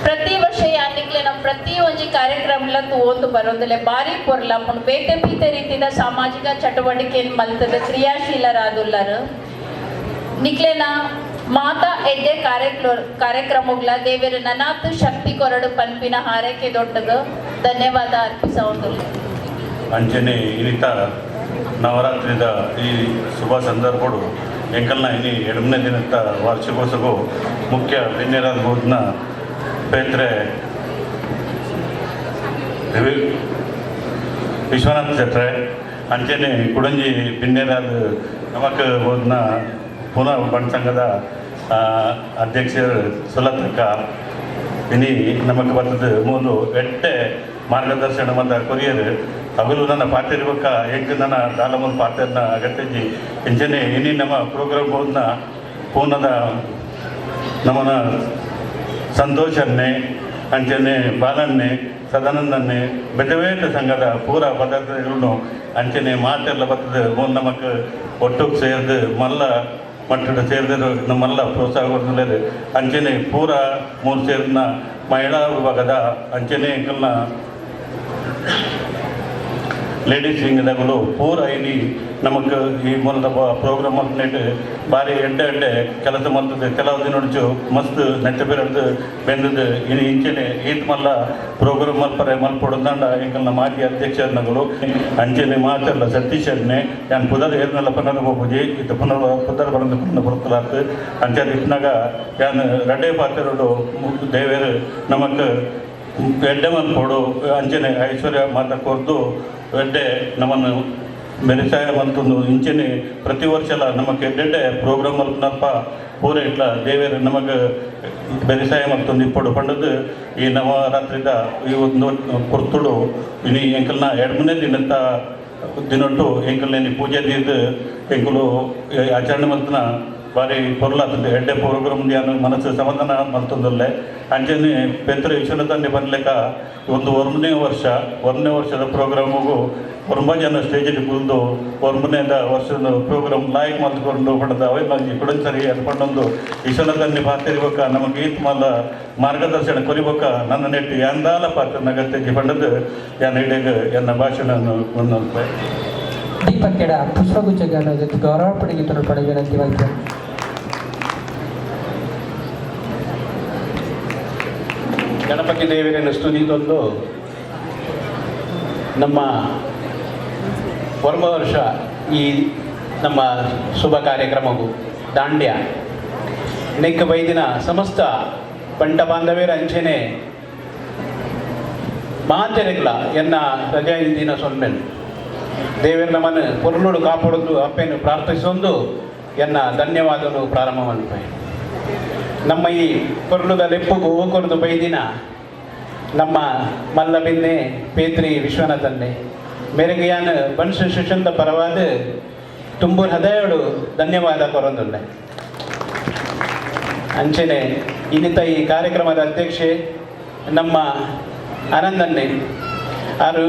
ಪ್ರತಿ ವರ್ಷ ಯಾನಿಕ್ಲೆ ನಮ್ಮ ಪ್ರತಿ ಒಂಜಿ ಕಾರ್ಯಕ್ರಮಲ ತೂವೊಂದು ಬರೋದಿಲ್ಲ ಬಾರಿ ಪೊರ್ಲ ಪುಣ್ ಬೇತೆ ಬೇತೆ ರೀತಿದ ಸಾಮಾಜಿಕ ಚಟುವಟಿಕೆ ಮಲ್ತದ ಕ್ರಿಯಾಶೀಲರಾದುಲ್ಲರು. ನಿಕ್ಲೆನ ಮಾತಾ ಎಡ್ಡೆ ಕಾರ್ಯಕ್ರಮಗಳ ದೇವರ ನನಾತ್ ಶಕ್ತಿ ಕೊರಡು ಪನ್ಪಿನ ಹಾರೈಕೆ ದೊಡ್ಡಗ ಧನ್ಯವಾದ ಅರ್ಪಿಸೋದಿಲ್ಲ. ಅಂಚನೆ ಇನಿತ ನವರಾತ್ರಿದ ಈ ಶುಭ ಸಂದರ್ಭಡು ಎಂಕಲ್ನ ಇನಿ 8ನೇ ದಿನದ ವಾರ್ಷಿಕೋತ್ಸವ ಮುಖ್ಯ ಬಿನ್ನೆರಾದ ಬೋಧನ ಪೇತ್ರೆ ವಿಶ್ವನಾಥ್ ಶೆಟ್ರೆ, ಅಂಚನೆ ಕುಡಂಜಿ ಬಿನ್ನೆರಾದ ನಮಕ್ ಬೋಧನ ಪುನಃ ಬಂಟ್ ಸಂಘದ ಅಧ್ಯಕ್ಷರು ಸುಲತಕ್ಕ ಇನಿ ನಮಕ್ ಬರ್ತದ ಮೂಲು ಎಟ್ಟೆ ಮಾರ್ಗದರ್ಶನ ಮಂದ ಕೊರಿಯರ್ ಅಗಲು ನನ್ನ ಪಾತಿರ್ಬೇಕ ಎಂಕ್ ನನ್ನ ದಾಲ ಮುಂದೆ ಪಾತಿರ್ನ ಅಗತ್ಯಜಿ. ಇಂಚನೆ ಇನಿ ನಮ್ಮ ಪ್ರೋಗ್ರಾಮ್ ಬೋಧನ ಪೂನದ ನಮ್ಮನ ಸಂತೋಷನ್ನೇ ಅಂಚನೆ ಬಾಲನ್ನೇ ಸದಾನಂದನ್ನೇ ಬೇತೆ ಸಂಘದ ಪೂರ ಪದಾರ್ಥಗಳನ್ನು ಅಂಚನೆ ಮಾತೆಲ್ಲ ಬರ್ತದೆ ಮೂಲ ನಮಕ್ ಒಟ್ಟು ಸೇರ್ದು ಮಲ್ಲ ಮಟ್ಟದ ಸೇರಿದರು ನಮ್ಮೆಲ್ಲ ಪ್ರೋತ್ಸಾಹ ಕೊಡ್ತಿದ್ದಾರೆ. ಅಂಚನೆ ಪೂರ ಮೂರು ಸೇರಿನ ಮಹಿಳಾ ವಿಭಾಗದ ಅಂಚನೆ ಎಂಕಲ್ನ ಲೇಡೀಸ್ ವಿಂಗ್ದಗುಲು ಪೂರ ಇನಿ ನಮಕ್ ಈ ಮೂಲದ ಪ್ರೋಗ್ರಾಮ್ ಮಲ್ಪನೇಟ್ ಬಾರಿ ಎಡ್ಡೆ ಎಡ್ಡೆ ಕೆಲಸ ಮಲ್ತದೆ. ಕೆಲವು ದಿನ ಮಸ್ತ್ ನೆಟ್ಟ ಬಿರಡ್ದು ಬೆಂದದ್ದು ಇನಿ ಇಂಚೆನೆ ಈತ್ ಮಲ್ಲ ಪ್ರೋಗ್ರಾಮ್ ಮಲ್ಪರೆ ಮಲ್ಪೊಡಂದಾಂಡ ಎಂಕಲ್ನ ಮಾಜಿ ಅಧ್ಯಕ್ಷರ್ನಗಳು ಅಂಚೆನೆ ಮಾತೆಲ್ಲ ಸತೀಶನ್ನೇ ಯಾನ್ ಪುದರ್ ಏರ್ನೆಲ್ಲ ಪನ್ನರ ಪೋಪುಜಿ ಇತ್ತ ಪುನರ್ ಪುದರ್ ಬರಂದು ಪುನರ್ ಬರ್ತಲಾತ್ ಅಂಚೆ ಇತ್ನಾಗ ಯಾನ್ ರಡ್ಡೆ ಪಾತ್ರಡು ದೇವೇರು ನಮಕ್ ಎಡ್ಡೆ ಮಲ್ಪೊಡು ಅಂಚೆನೆ ಐಶ್ವರ್ಯ ಮಾತ ಕೊರ್ದು ಎಡ್ಡೆ ನಮ್ಮನ್ನು ಬೆರೆಸಾಯ ಮಲ್ತೊಂದು ಇಂಚೆನೆ ಪ್ರತಿ ವರ್ಷಲ ನಮಕ್ ಎಡ್ಡೆಡ್ಡೆ ಪ್ರೋಗ್ರಾಮ್ ಮಲ್ಪನಲ್ಪ ಪೂರ ಇಟ್ಲ ದೇವೇರು ನಮಗೆ ಬೆರೆಸಾಯ ಮಲ್ತೊಂದು ಇಪ್ಪಡು ಪಂಡದು ಈ ನವರಾತ್ರಿದ ಈ ಒಂದು ಪೊರ್ತುಡು ಇನಿ ಎಂಕಲ್ನ 2ನೇ ದಿನತ್ತ ದಿನೊಟ್ಟು ಎಂಕಲ್ನೇನಿ ಪೂಜೆ ದೀದ್ ಎಂಕುಲು ಆಚರಣೆ ಮಲ್ತನ ಬಾರಿ ಪೊರ್ಲಾತದೆ. ಎಡ್ಡೆ ಪ್ರೋಗ್ರಾಮ್ ಯಾನು ಮನಸ್ಸು ಸಮಾಧಾನ ಮಲ್ತೊಂದುಲ್ಲೆ. ಅಂಚೆನೆ ಪೇತ್ರ ವಿಶ್ವನಾಥನ್ನೇ ಬನ್ಲೆಕ ಒಂದು 1ನೇ ವರ್ಷದ ಪ್ರೋಗ್ರಾಮಿಗೂ ಒಂಬ ಜನ ಸ್ಟೇಜಿಗೆ ಕುಲ್ದು 1ನೇದ ವರ್ಷದ ಪ್ರೋಗ್ರಾಮ್ ಲಾಯಕ್ ಮಲ್ತ್ಕೊಂಡು ಪಡೆದ ಅವೇ ಮಂಜಿ ಕುಡಂಸರಿ ಅನ್ಕೊಂಡೊಂದು ವಿಶ್ವನಾಥನ್ನೇ ಪಾತಿರ್ಬೇಕ ನಮಗೆ ಈತ್ ಮಲ್ಲ ಮಾರ್ಗದರ್ಶನ ಕೊರಿಬೇಕ ನನ್ನ ನೆಟ್ಟು ಯಾಂದಾಲ ಪಾತ್ರ ನಗತ್ಯ ಪಂಡದು ಯಾನ್ ಇಡೀಗ ಎನ್ನ ಭಾಷಣ ಮುಂದೆ. ದೀಪಕ್ಕೆಡ ಪುಷ್ಪಗುಚ್ಛಗಳನ್ನು ಗೌರವಪಡಿಗೆ ತೊಡಪಡ ವಿನಂತಿ ಮಾಡ್ತೇನೆ. ಗಣಪತಿ ದೇವರನ್ನು ಸ್ತುತಿದೊಂದು ನಮ್ಮ ವರ್ಮ ವರ್ಷ ಈ ನಮ್ಮ ಶುಭ ಕಾರ್ಯಕ್ರಮವು ದಾಂಡ್ಯ ನೆಕ್ಕ ಬೈದಿನ ಸಮಸ್ತ ಪಂಟ ಬಾಂಧವ್ಯರ ಅಂಚೆನೆ ಮಾತೆರೆಗ್ಲ ಎನ್ನ ರಜಾ ದಿನ ಸೊನ್ಮೆನ್ ದೇವರ ನಮ್ಮನ್ನು ಪೊರ್ಲುಡು ಕಾಪಾಡೋದು ಅಪ್ಪೆಯನ್ನು ಪ್ರಾರ್ಥಿಸೊಂದು ಎನ್ನ ಧನ್ಯವಾದನು ಪ್ರಾರಂಭ ಮಲ್ಪೆ. ನಮ್ಮ ಈ ಪೊರ್ಲುದ ಲೆಪ್ಪುಗು ಓಕೊರ್ದು ಬೈದಿನ ನಮ್ಮ ಮಲ್ಲಬಿನ್ನೆ ಪೇತ್ರಿ ವಿಶ್ವನಾಥನ್ನೆ ಮೇರೆಗೆ ಯಾನ್ ಬನ್ಸ್ ಶಿಷ್ಯಂದ ಪರವಾದ ತುಂಬೂರು ಹದಯೋಡು ಧನ್ಯವಾದ ಕೊರೊಂದುಲ್ಲೆ. ಅಂಚೆನೆ ಇನ್ನಿತ ಈ ಕಾರ್ಯಕ್ರಮದ ಅಧ್ಯಕ್ಷೆ ನಮ್ಮ ಆನಂದನ್ನೆ ಆರು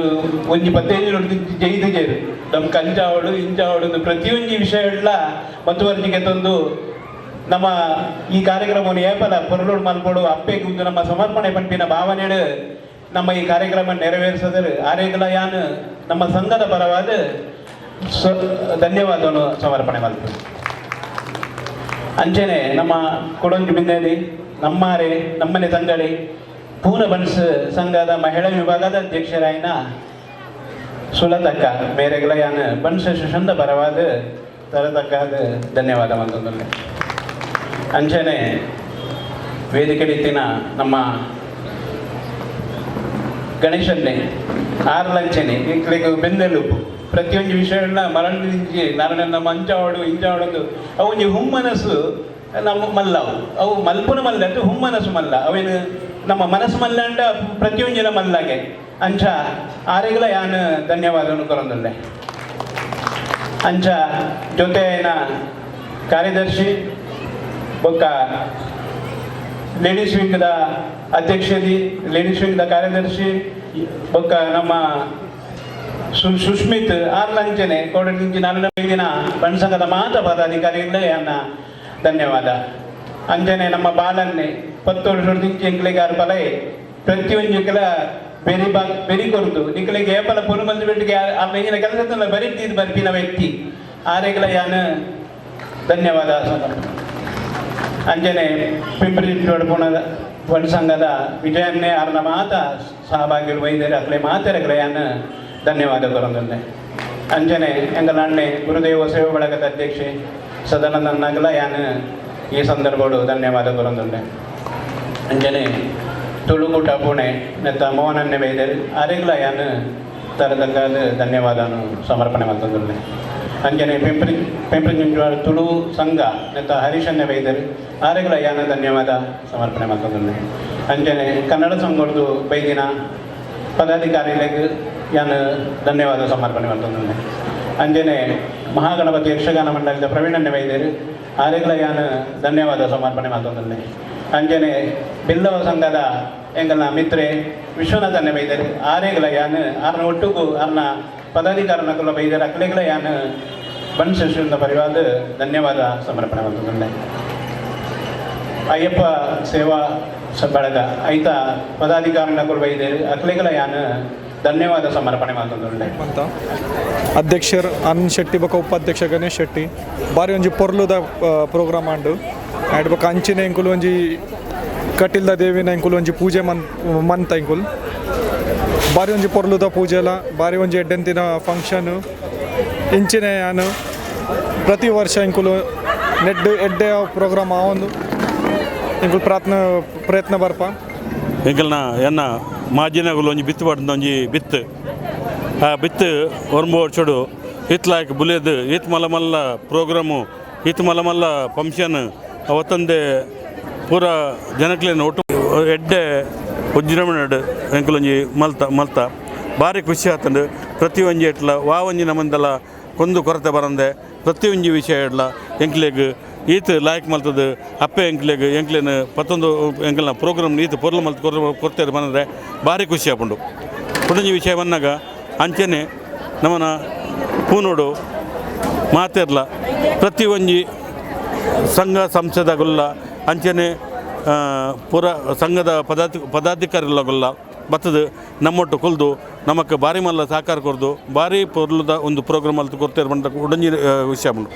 ಒಂಜಿ 15 ಜೈದು ಜೇರು ನಮ್ಮ ಕಂಜಾವಳು ಇಂಜಾವಳು ಪ್ರತಿಯೊಂಜಿ ವಿಷಯ ಮತುವರ್ಜಿಗೆ ತಂದು ನಮ್ಮ ಈ ಕಾರ್ಯಕ್ರಮವನ್ನು ಏಪಲ ಪೊರ್ಲೋಡು ಮಲ್ಪೋಡು ಅಪ್ಪೆಗೆ ಒಂದು ನಮ್ಮ ಸಮರ್ಪಣೆ ಪಂಪಿನ ಭಾವನೆಡು ನಮ್ಮ ಈ ಕಾರ್ಯಕ್ರಮ ನೆರವೇರಿಸಿದರೆ ಆರೇಗಲ ಯಾನ್ ನಮ್ಮ ಸಂಘದ ಪರವಾದ ಧನ್ಯವಾದವನ್ನು ಸಮರ್ಪಣೆ ಮಲ್ಪು. ಅಂಚೆನೆ ನಮ್ಮ ಕೊಡೊಂಜಿ ಬಿಂದೇದಿ ನಮ್ಮಾರೆ ನಮ್ಮನೆ ತಂಗಳಿ ಪೂನ ಬನ್ಸ್ ಸಂಘದ ಮಹಿಳಾ ವಿಭಾಗದ ಅಧ್ಯಕ್ಷರಾಯಿನ ಸುಲತಕ್ಕ ಮೇರೆಗಳ ಯಾನ್ ಬನ್ಸ್ ಶಿಶಂದ ಪರವಾದ ತರತಕ್ಕಾದ ಧನ್ಯವಾದ ಮಂತೊಂದುಲ್ಲೆ. ಅಂಚೆನೆ ವೇದಿಕೆ ರೀತಿನ ನಮ್ಮ ಗಣೇಶನ್ನೇ ಆರ್ಲಂಚನೆ ಇಂಕ್ಲೆಗ್ ಬೆನ್ನೆಲುಬು ಪ್ರತಿಯೊಂದು ವಿಷಯಗಳನ್ನ ಮರಣಿಂಚಿ ನಾರಣ ನಮ್ಮ ಅಂಚಾವಡು ಇಂಚಾವಡೊಂದು ಅವು ಒಂಜಿ ಹುಮ್ಮನಸ್ಸು ನಮ್ಮ ಮಲ್ಲವು ಅವು ಮಲ್ಪುನ ಮಲ್ಲ ಅದು ಹುಮ್ಮನಸ್ಸು ಮಲ್ಲ ಅವೇನು ನಮ್ಮ ಮನಸ್ಸು ಮಲ್ಲಂಡ ಪ್ರತಿಯೊಂಜಿನ ಮಲ್ಲಾಗೆ ಅಂಚ ಆರೆಗ್ಲ ಯಾನ್ ಧನ್ಯವಾದವನ್ನು ಕೊರೊಂದುಲ್ಲೆ. ಅಂಚ ಜೊತೆನ ಕಾರ್ಯದರ್ಶಿ ಬೊಕ್ಕ ಲೇಡೀಸ್ ವಿಂಗ್ದ ಅಧ್ಯಕ್ಷದಿ ಲೇಡೀಸ್ ವಿಂಗ್ದ ಕಾರ್ಯದರ್ಶಿ ಬೊಕ್ಕ ನಮ್ಮ ಸುಷ್ಮಿತ್ ಆರ್ಲಂಚನೆ ಕೋಡಲಿಂಚಿ ನಾಲ್ಕು ದಿನ ಬಣ್ಸಂಘದ ಮಾತ ಪದಾಧಿಕಾರಿಗಳೇ ಅನ್ನ ಧನ್ಯವಾದ. ಅಂಚನೆ ನಮ್ಮ ಬಾಲನ್ನೇ 10 ವರ್ಷದಿಂಚಿ ಎಂಕ್ಲೆಗ್ ಆರ್ ಪಲೈ ಪ್ರತಿಯೊಂಜಿ ಕೆಲ ಬೆರಿ ಬಾ ಬೆರಿ ಕೊರ್ದು ನಿಕ್ಲೆಗ್ ಏಪಲ ಪೊನು ಬೆಟ್ಟಿಗೆ ಆರ್ನ ಇಂಚಿನ ಕೆಲಸ ಬರಿ ಬರ್ಪಿನ ವ್ಯಕ್ತಿ ಆರೆಗ್ಲ ಯಾನ್ ಧನ್ಯವಾದ. ಅಂಚನೆ ಪಿಂಪ್ರಿ ಪುಣದ ಬಣ್ಣ ಸಂಘದ ವಿಜಯನ್ನೇ ಆರ್ನ ಮಾತ ಸಹಭಾಗಿಗಳು ವೈದ್ಯರು ಅಕ್ಲೆ ಮಾತೆರಗ್ಲ ಯಾನ್ ಧನ್ಯವಾದ ಕೊರೊಂದುಲ್ಲೆ. ಅಂಚನೆ ಎಂಗಲ ಅಣ್ಣೆ ಗುರುದೇವ ಸೇವಾ ಬಳಗದ ಅಧ್ಯಕ್ಷೆ ಸದಾನಂದನ್ನಾಗಲ ಯಾನ್ ಈ ಸಂದರ್ಭಡು ಧನ್ಯವಾದ ಕೊರೊಂದುಲ್ಲೆ. ಅಂಚನೆ ತುಳುಕೂಟ ಪುಣೆ ನೆತ್ತ ಮೋಹನನ್ನೇ ವೈದ್ಯರು ಆರೆಗ್ಲ ಯಾನ್ ತರತಕ್ಕಾದ ಧನ್ಯವಾದನು ಸಮರ್ಪಣೆ ಮಲ್ತೊಂದುಲ್ಲೆ. ಅಂಚನೆ ಪಿಂಪ್ರಿ ಪಿಂಪ್ರಿ ತುಳು ಸಂಘ ನೆತ್ತ ಹರೀಶನ್ನೇ ವೈದ್ಯರು ಆರೆಗ್ಲ ಯಾನ ಧನ್ಯವಾದ ಸಮರ್ಪಣೆ ಮಲ್ತೊಂದುಲ್ಲೆ. ಅಂಚನೆ ಕನ್ನಡ ಸಂಘರ್ದು ಬೈದಿನ ಪದಾಧಿಕಾರಿಗಳಿಗೆ ಯಾನ ಧನ್ಯವಾದ ಸಮರ್ಪಣೆ ಮಲ್ತೊಂದುಲ್ಲೆ. ಅಂಚನೆ ಮಹಾಗಣಪತಿ ಯಕ್ಷಗಾನ ಮಂಡಲದ ಪ್ರವೀಣನ್ನೇ ವೈದ್ಯರು ಆರೆಗ್ಲ ಯಾನ ಧನ್ಯವಾದ ಸಮರ್ಪಣೆ ಮಲ್ತೊಂದುಲ್ಲೆ. ಅಂಚನೆ ಬಿಲ್ಲವ ಸಂಘದ ಎಂಗಲ್ನ ಮಿತ್ರೆ ವಿಶ್ವನಾಥನ್ನೇ ಬೈದರು ಆರೆಗ್ಲ ಯಾನ್ ಆರ್ನ ಒಟ್ಟುಗು ಆರ್ನ ಪದಾಧಿಕಾರನಕುಲ ಬೈದರ ಅಕ್ಲೆಗ್ಲ ಯಾನ್ ಬನ್ ಶಿಷ್ಯನ ಪರಿವಾದ ಧನ್ಯವಾದ ಸಮರ್ಪಣೆ ಮಲ್ತೊಂದುಲ್ಲೆ. ಅಯ್ಯಪ್ಪ ಸೇವಾ ಬಳಗ ಐತ ಪದಾಧಿಕಾರನಕುಲು ಬೈದೇರು ಅಕ್ಲೆಗ್ಲ ಯಾನ್ ಧನ್ಯವಾದ ಸಮರ್ಪಣೆ ಮಲ್ತೊಂದುಲ್ಲೆ. ಅಂತ ಅಧ್ಯಕ್ಷರ್ ಆನಂದ್ ಶೆಟ್ಟಿ ಬೊಕ ಉಪಾಧ್ಯಕ್ಷ ಗಣೇಶ್ ಶೆಟ್ಟಿ ಬಾರಿ ಒಂಜಿ ಪೊರ್ಲುದ ಪ್ರೋಗ್ರಾಮ್ ಆಂಡು. ಆ್ಯಡ್ ಬೊಕ ಅಂಚಿನ ಎಂಕುಲು ಒಂಜಿ ಕಟಿಲ್ದ ದೇವಿನ ಎಂಕುಲು ಒಂಜಿ ಪೂಜೆ ಮನ್ ಮಂತ ಎಂಕುಲು ಬಾರಿ ಒಂಜಿ ಪೊರ್ಲುದ ಪೂಜೆಲ ಬಾರಿ ಒಂಜಿ ಎಡ್ಡೆಂತಿನ ಫಂಕ್ಷನ್. ಇಂಚಿನ ಯಾನು ಪ್ರತಿ ವರ್ಷ ಎಂಕುಲು ನೆಡ್ಡು ಎಡ್ಡೆ ಪ್ರೋಗ್ರಾಮ್ ಆವೊಂದು ಎಂಕುಲು ಪ್ರಾರ್ಥನೆ ಪ್ರಯತ್ನ ಬರ್ಪ. ಎಂಕಲ್ನ ಎನ್ನ ಮಾಜಿನಗುಲು ಒಂಜಿ ಬಿತ್ತು ಪಾಡ್ದ ಒಂಜಿ ಬಿತ್ತು, ಆ ಬಿತ್ತು ಒರ್ಂಬ ವರ್ಷಡು ಇತ್ಲಾಯ್ಕ್ ಬುಲೇದು ಇತ್ ಮಲ್ಲ ಮಲ್ಲ ಪ್ರೋಗ್ರಾಮು, ಇತ್ ಮಲ್ಲ ಮಲ್ಲ ಫಂಕ್ಷನ್ ಅವತ್ತಂದೆ ಪೂರ ಜನಕ್ಲೆನ ಒಟ್ಟು ಎಡ್ಡೆ ಉಜ್ಜೃಂಭಣೆಡ್ ಎಂಕುಲೊಂಜಿ ಮಲ್ತ ಮಲ್ತ ಭಾರಿ ಖುಷಿ ಆತಂಡು. ಪ್ರತಿಯೊಂಜಿ ಎಟ್ಲ ವಾ ಒಂಜಿ ನಮಂದಲ ಕೊಂದು ಕೊರತೆ ಬರಂದೆ ಪ್ರತಿಯೊಂಜಿ ವಿಷಯ ಎಡ್ಲ ಎಂಕ್ಲೆಗ್ ಈತ್ ಲಾಯ್ಕ್ ಮಲ್ತದು ಅಪ್ಪೆ ಎಂಕ್ಲೆಗ್ ಎಂಕ್ಲೆನ ಪತ್ತೊಂದು ಎಂಕಲ್ನ ಪ್ರೋಗ್ರಾಮ್ ಈತ್ ಪೊರ್ಲು ಮಲ್ತ್ ಕೊರ್ತೇರು ಬಂದರೆ ಭಾರಿ ಖುಷಿ ಆಪುಂಡು. ಕುಡೊಂಜಿ ವಿಷಯ ಬಂದಾಗ ಅಂಚನೆ ನಮ್ಮನ ಪೂನೋಡು ಮಾತೆರ್ಲ ಪ್ರತಿಯೊಂಜಿ ಸಂಘ ಸಂಸ್ಥೆದಗುಲ್ಲ ಅಂಚನೆ ಪೂರ ಸಂಘದ ಪದಾಧಿಕಾರಿಲಗುಲ್ಲ ಬತ್ತದು ನಮ್ಮೊಟ್ಟು ಕುಲ್ದು ನಮಕ್ ಭಾರಿ ಮಲ್ಲ ಸಹಕಾರ ಕೊರ್ದು ಭಾರಿ ಪೊರ್ಲುದ ಒಂದು ಪ್ರೋಗ್ರಾಮ್ ಮಲ್ತು ಕೊರ್ತೇರು ಬಂದ ಉಡಂಜಿ ವಿಷಯ ಉಂಡು.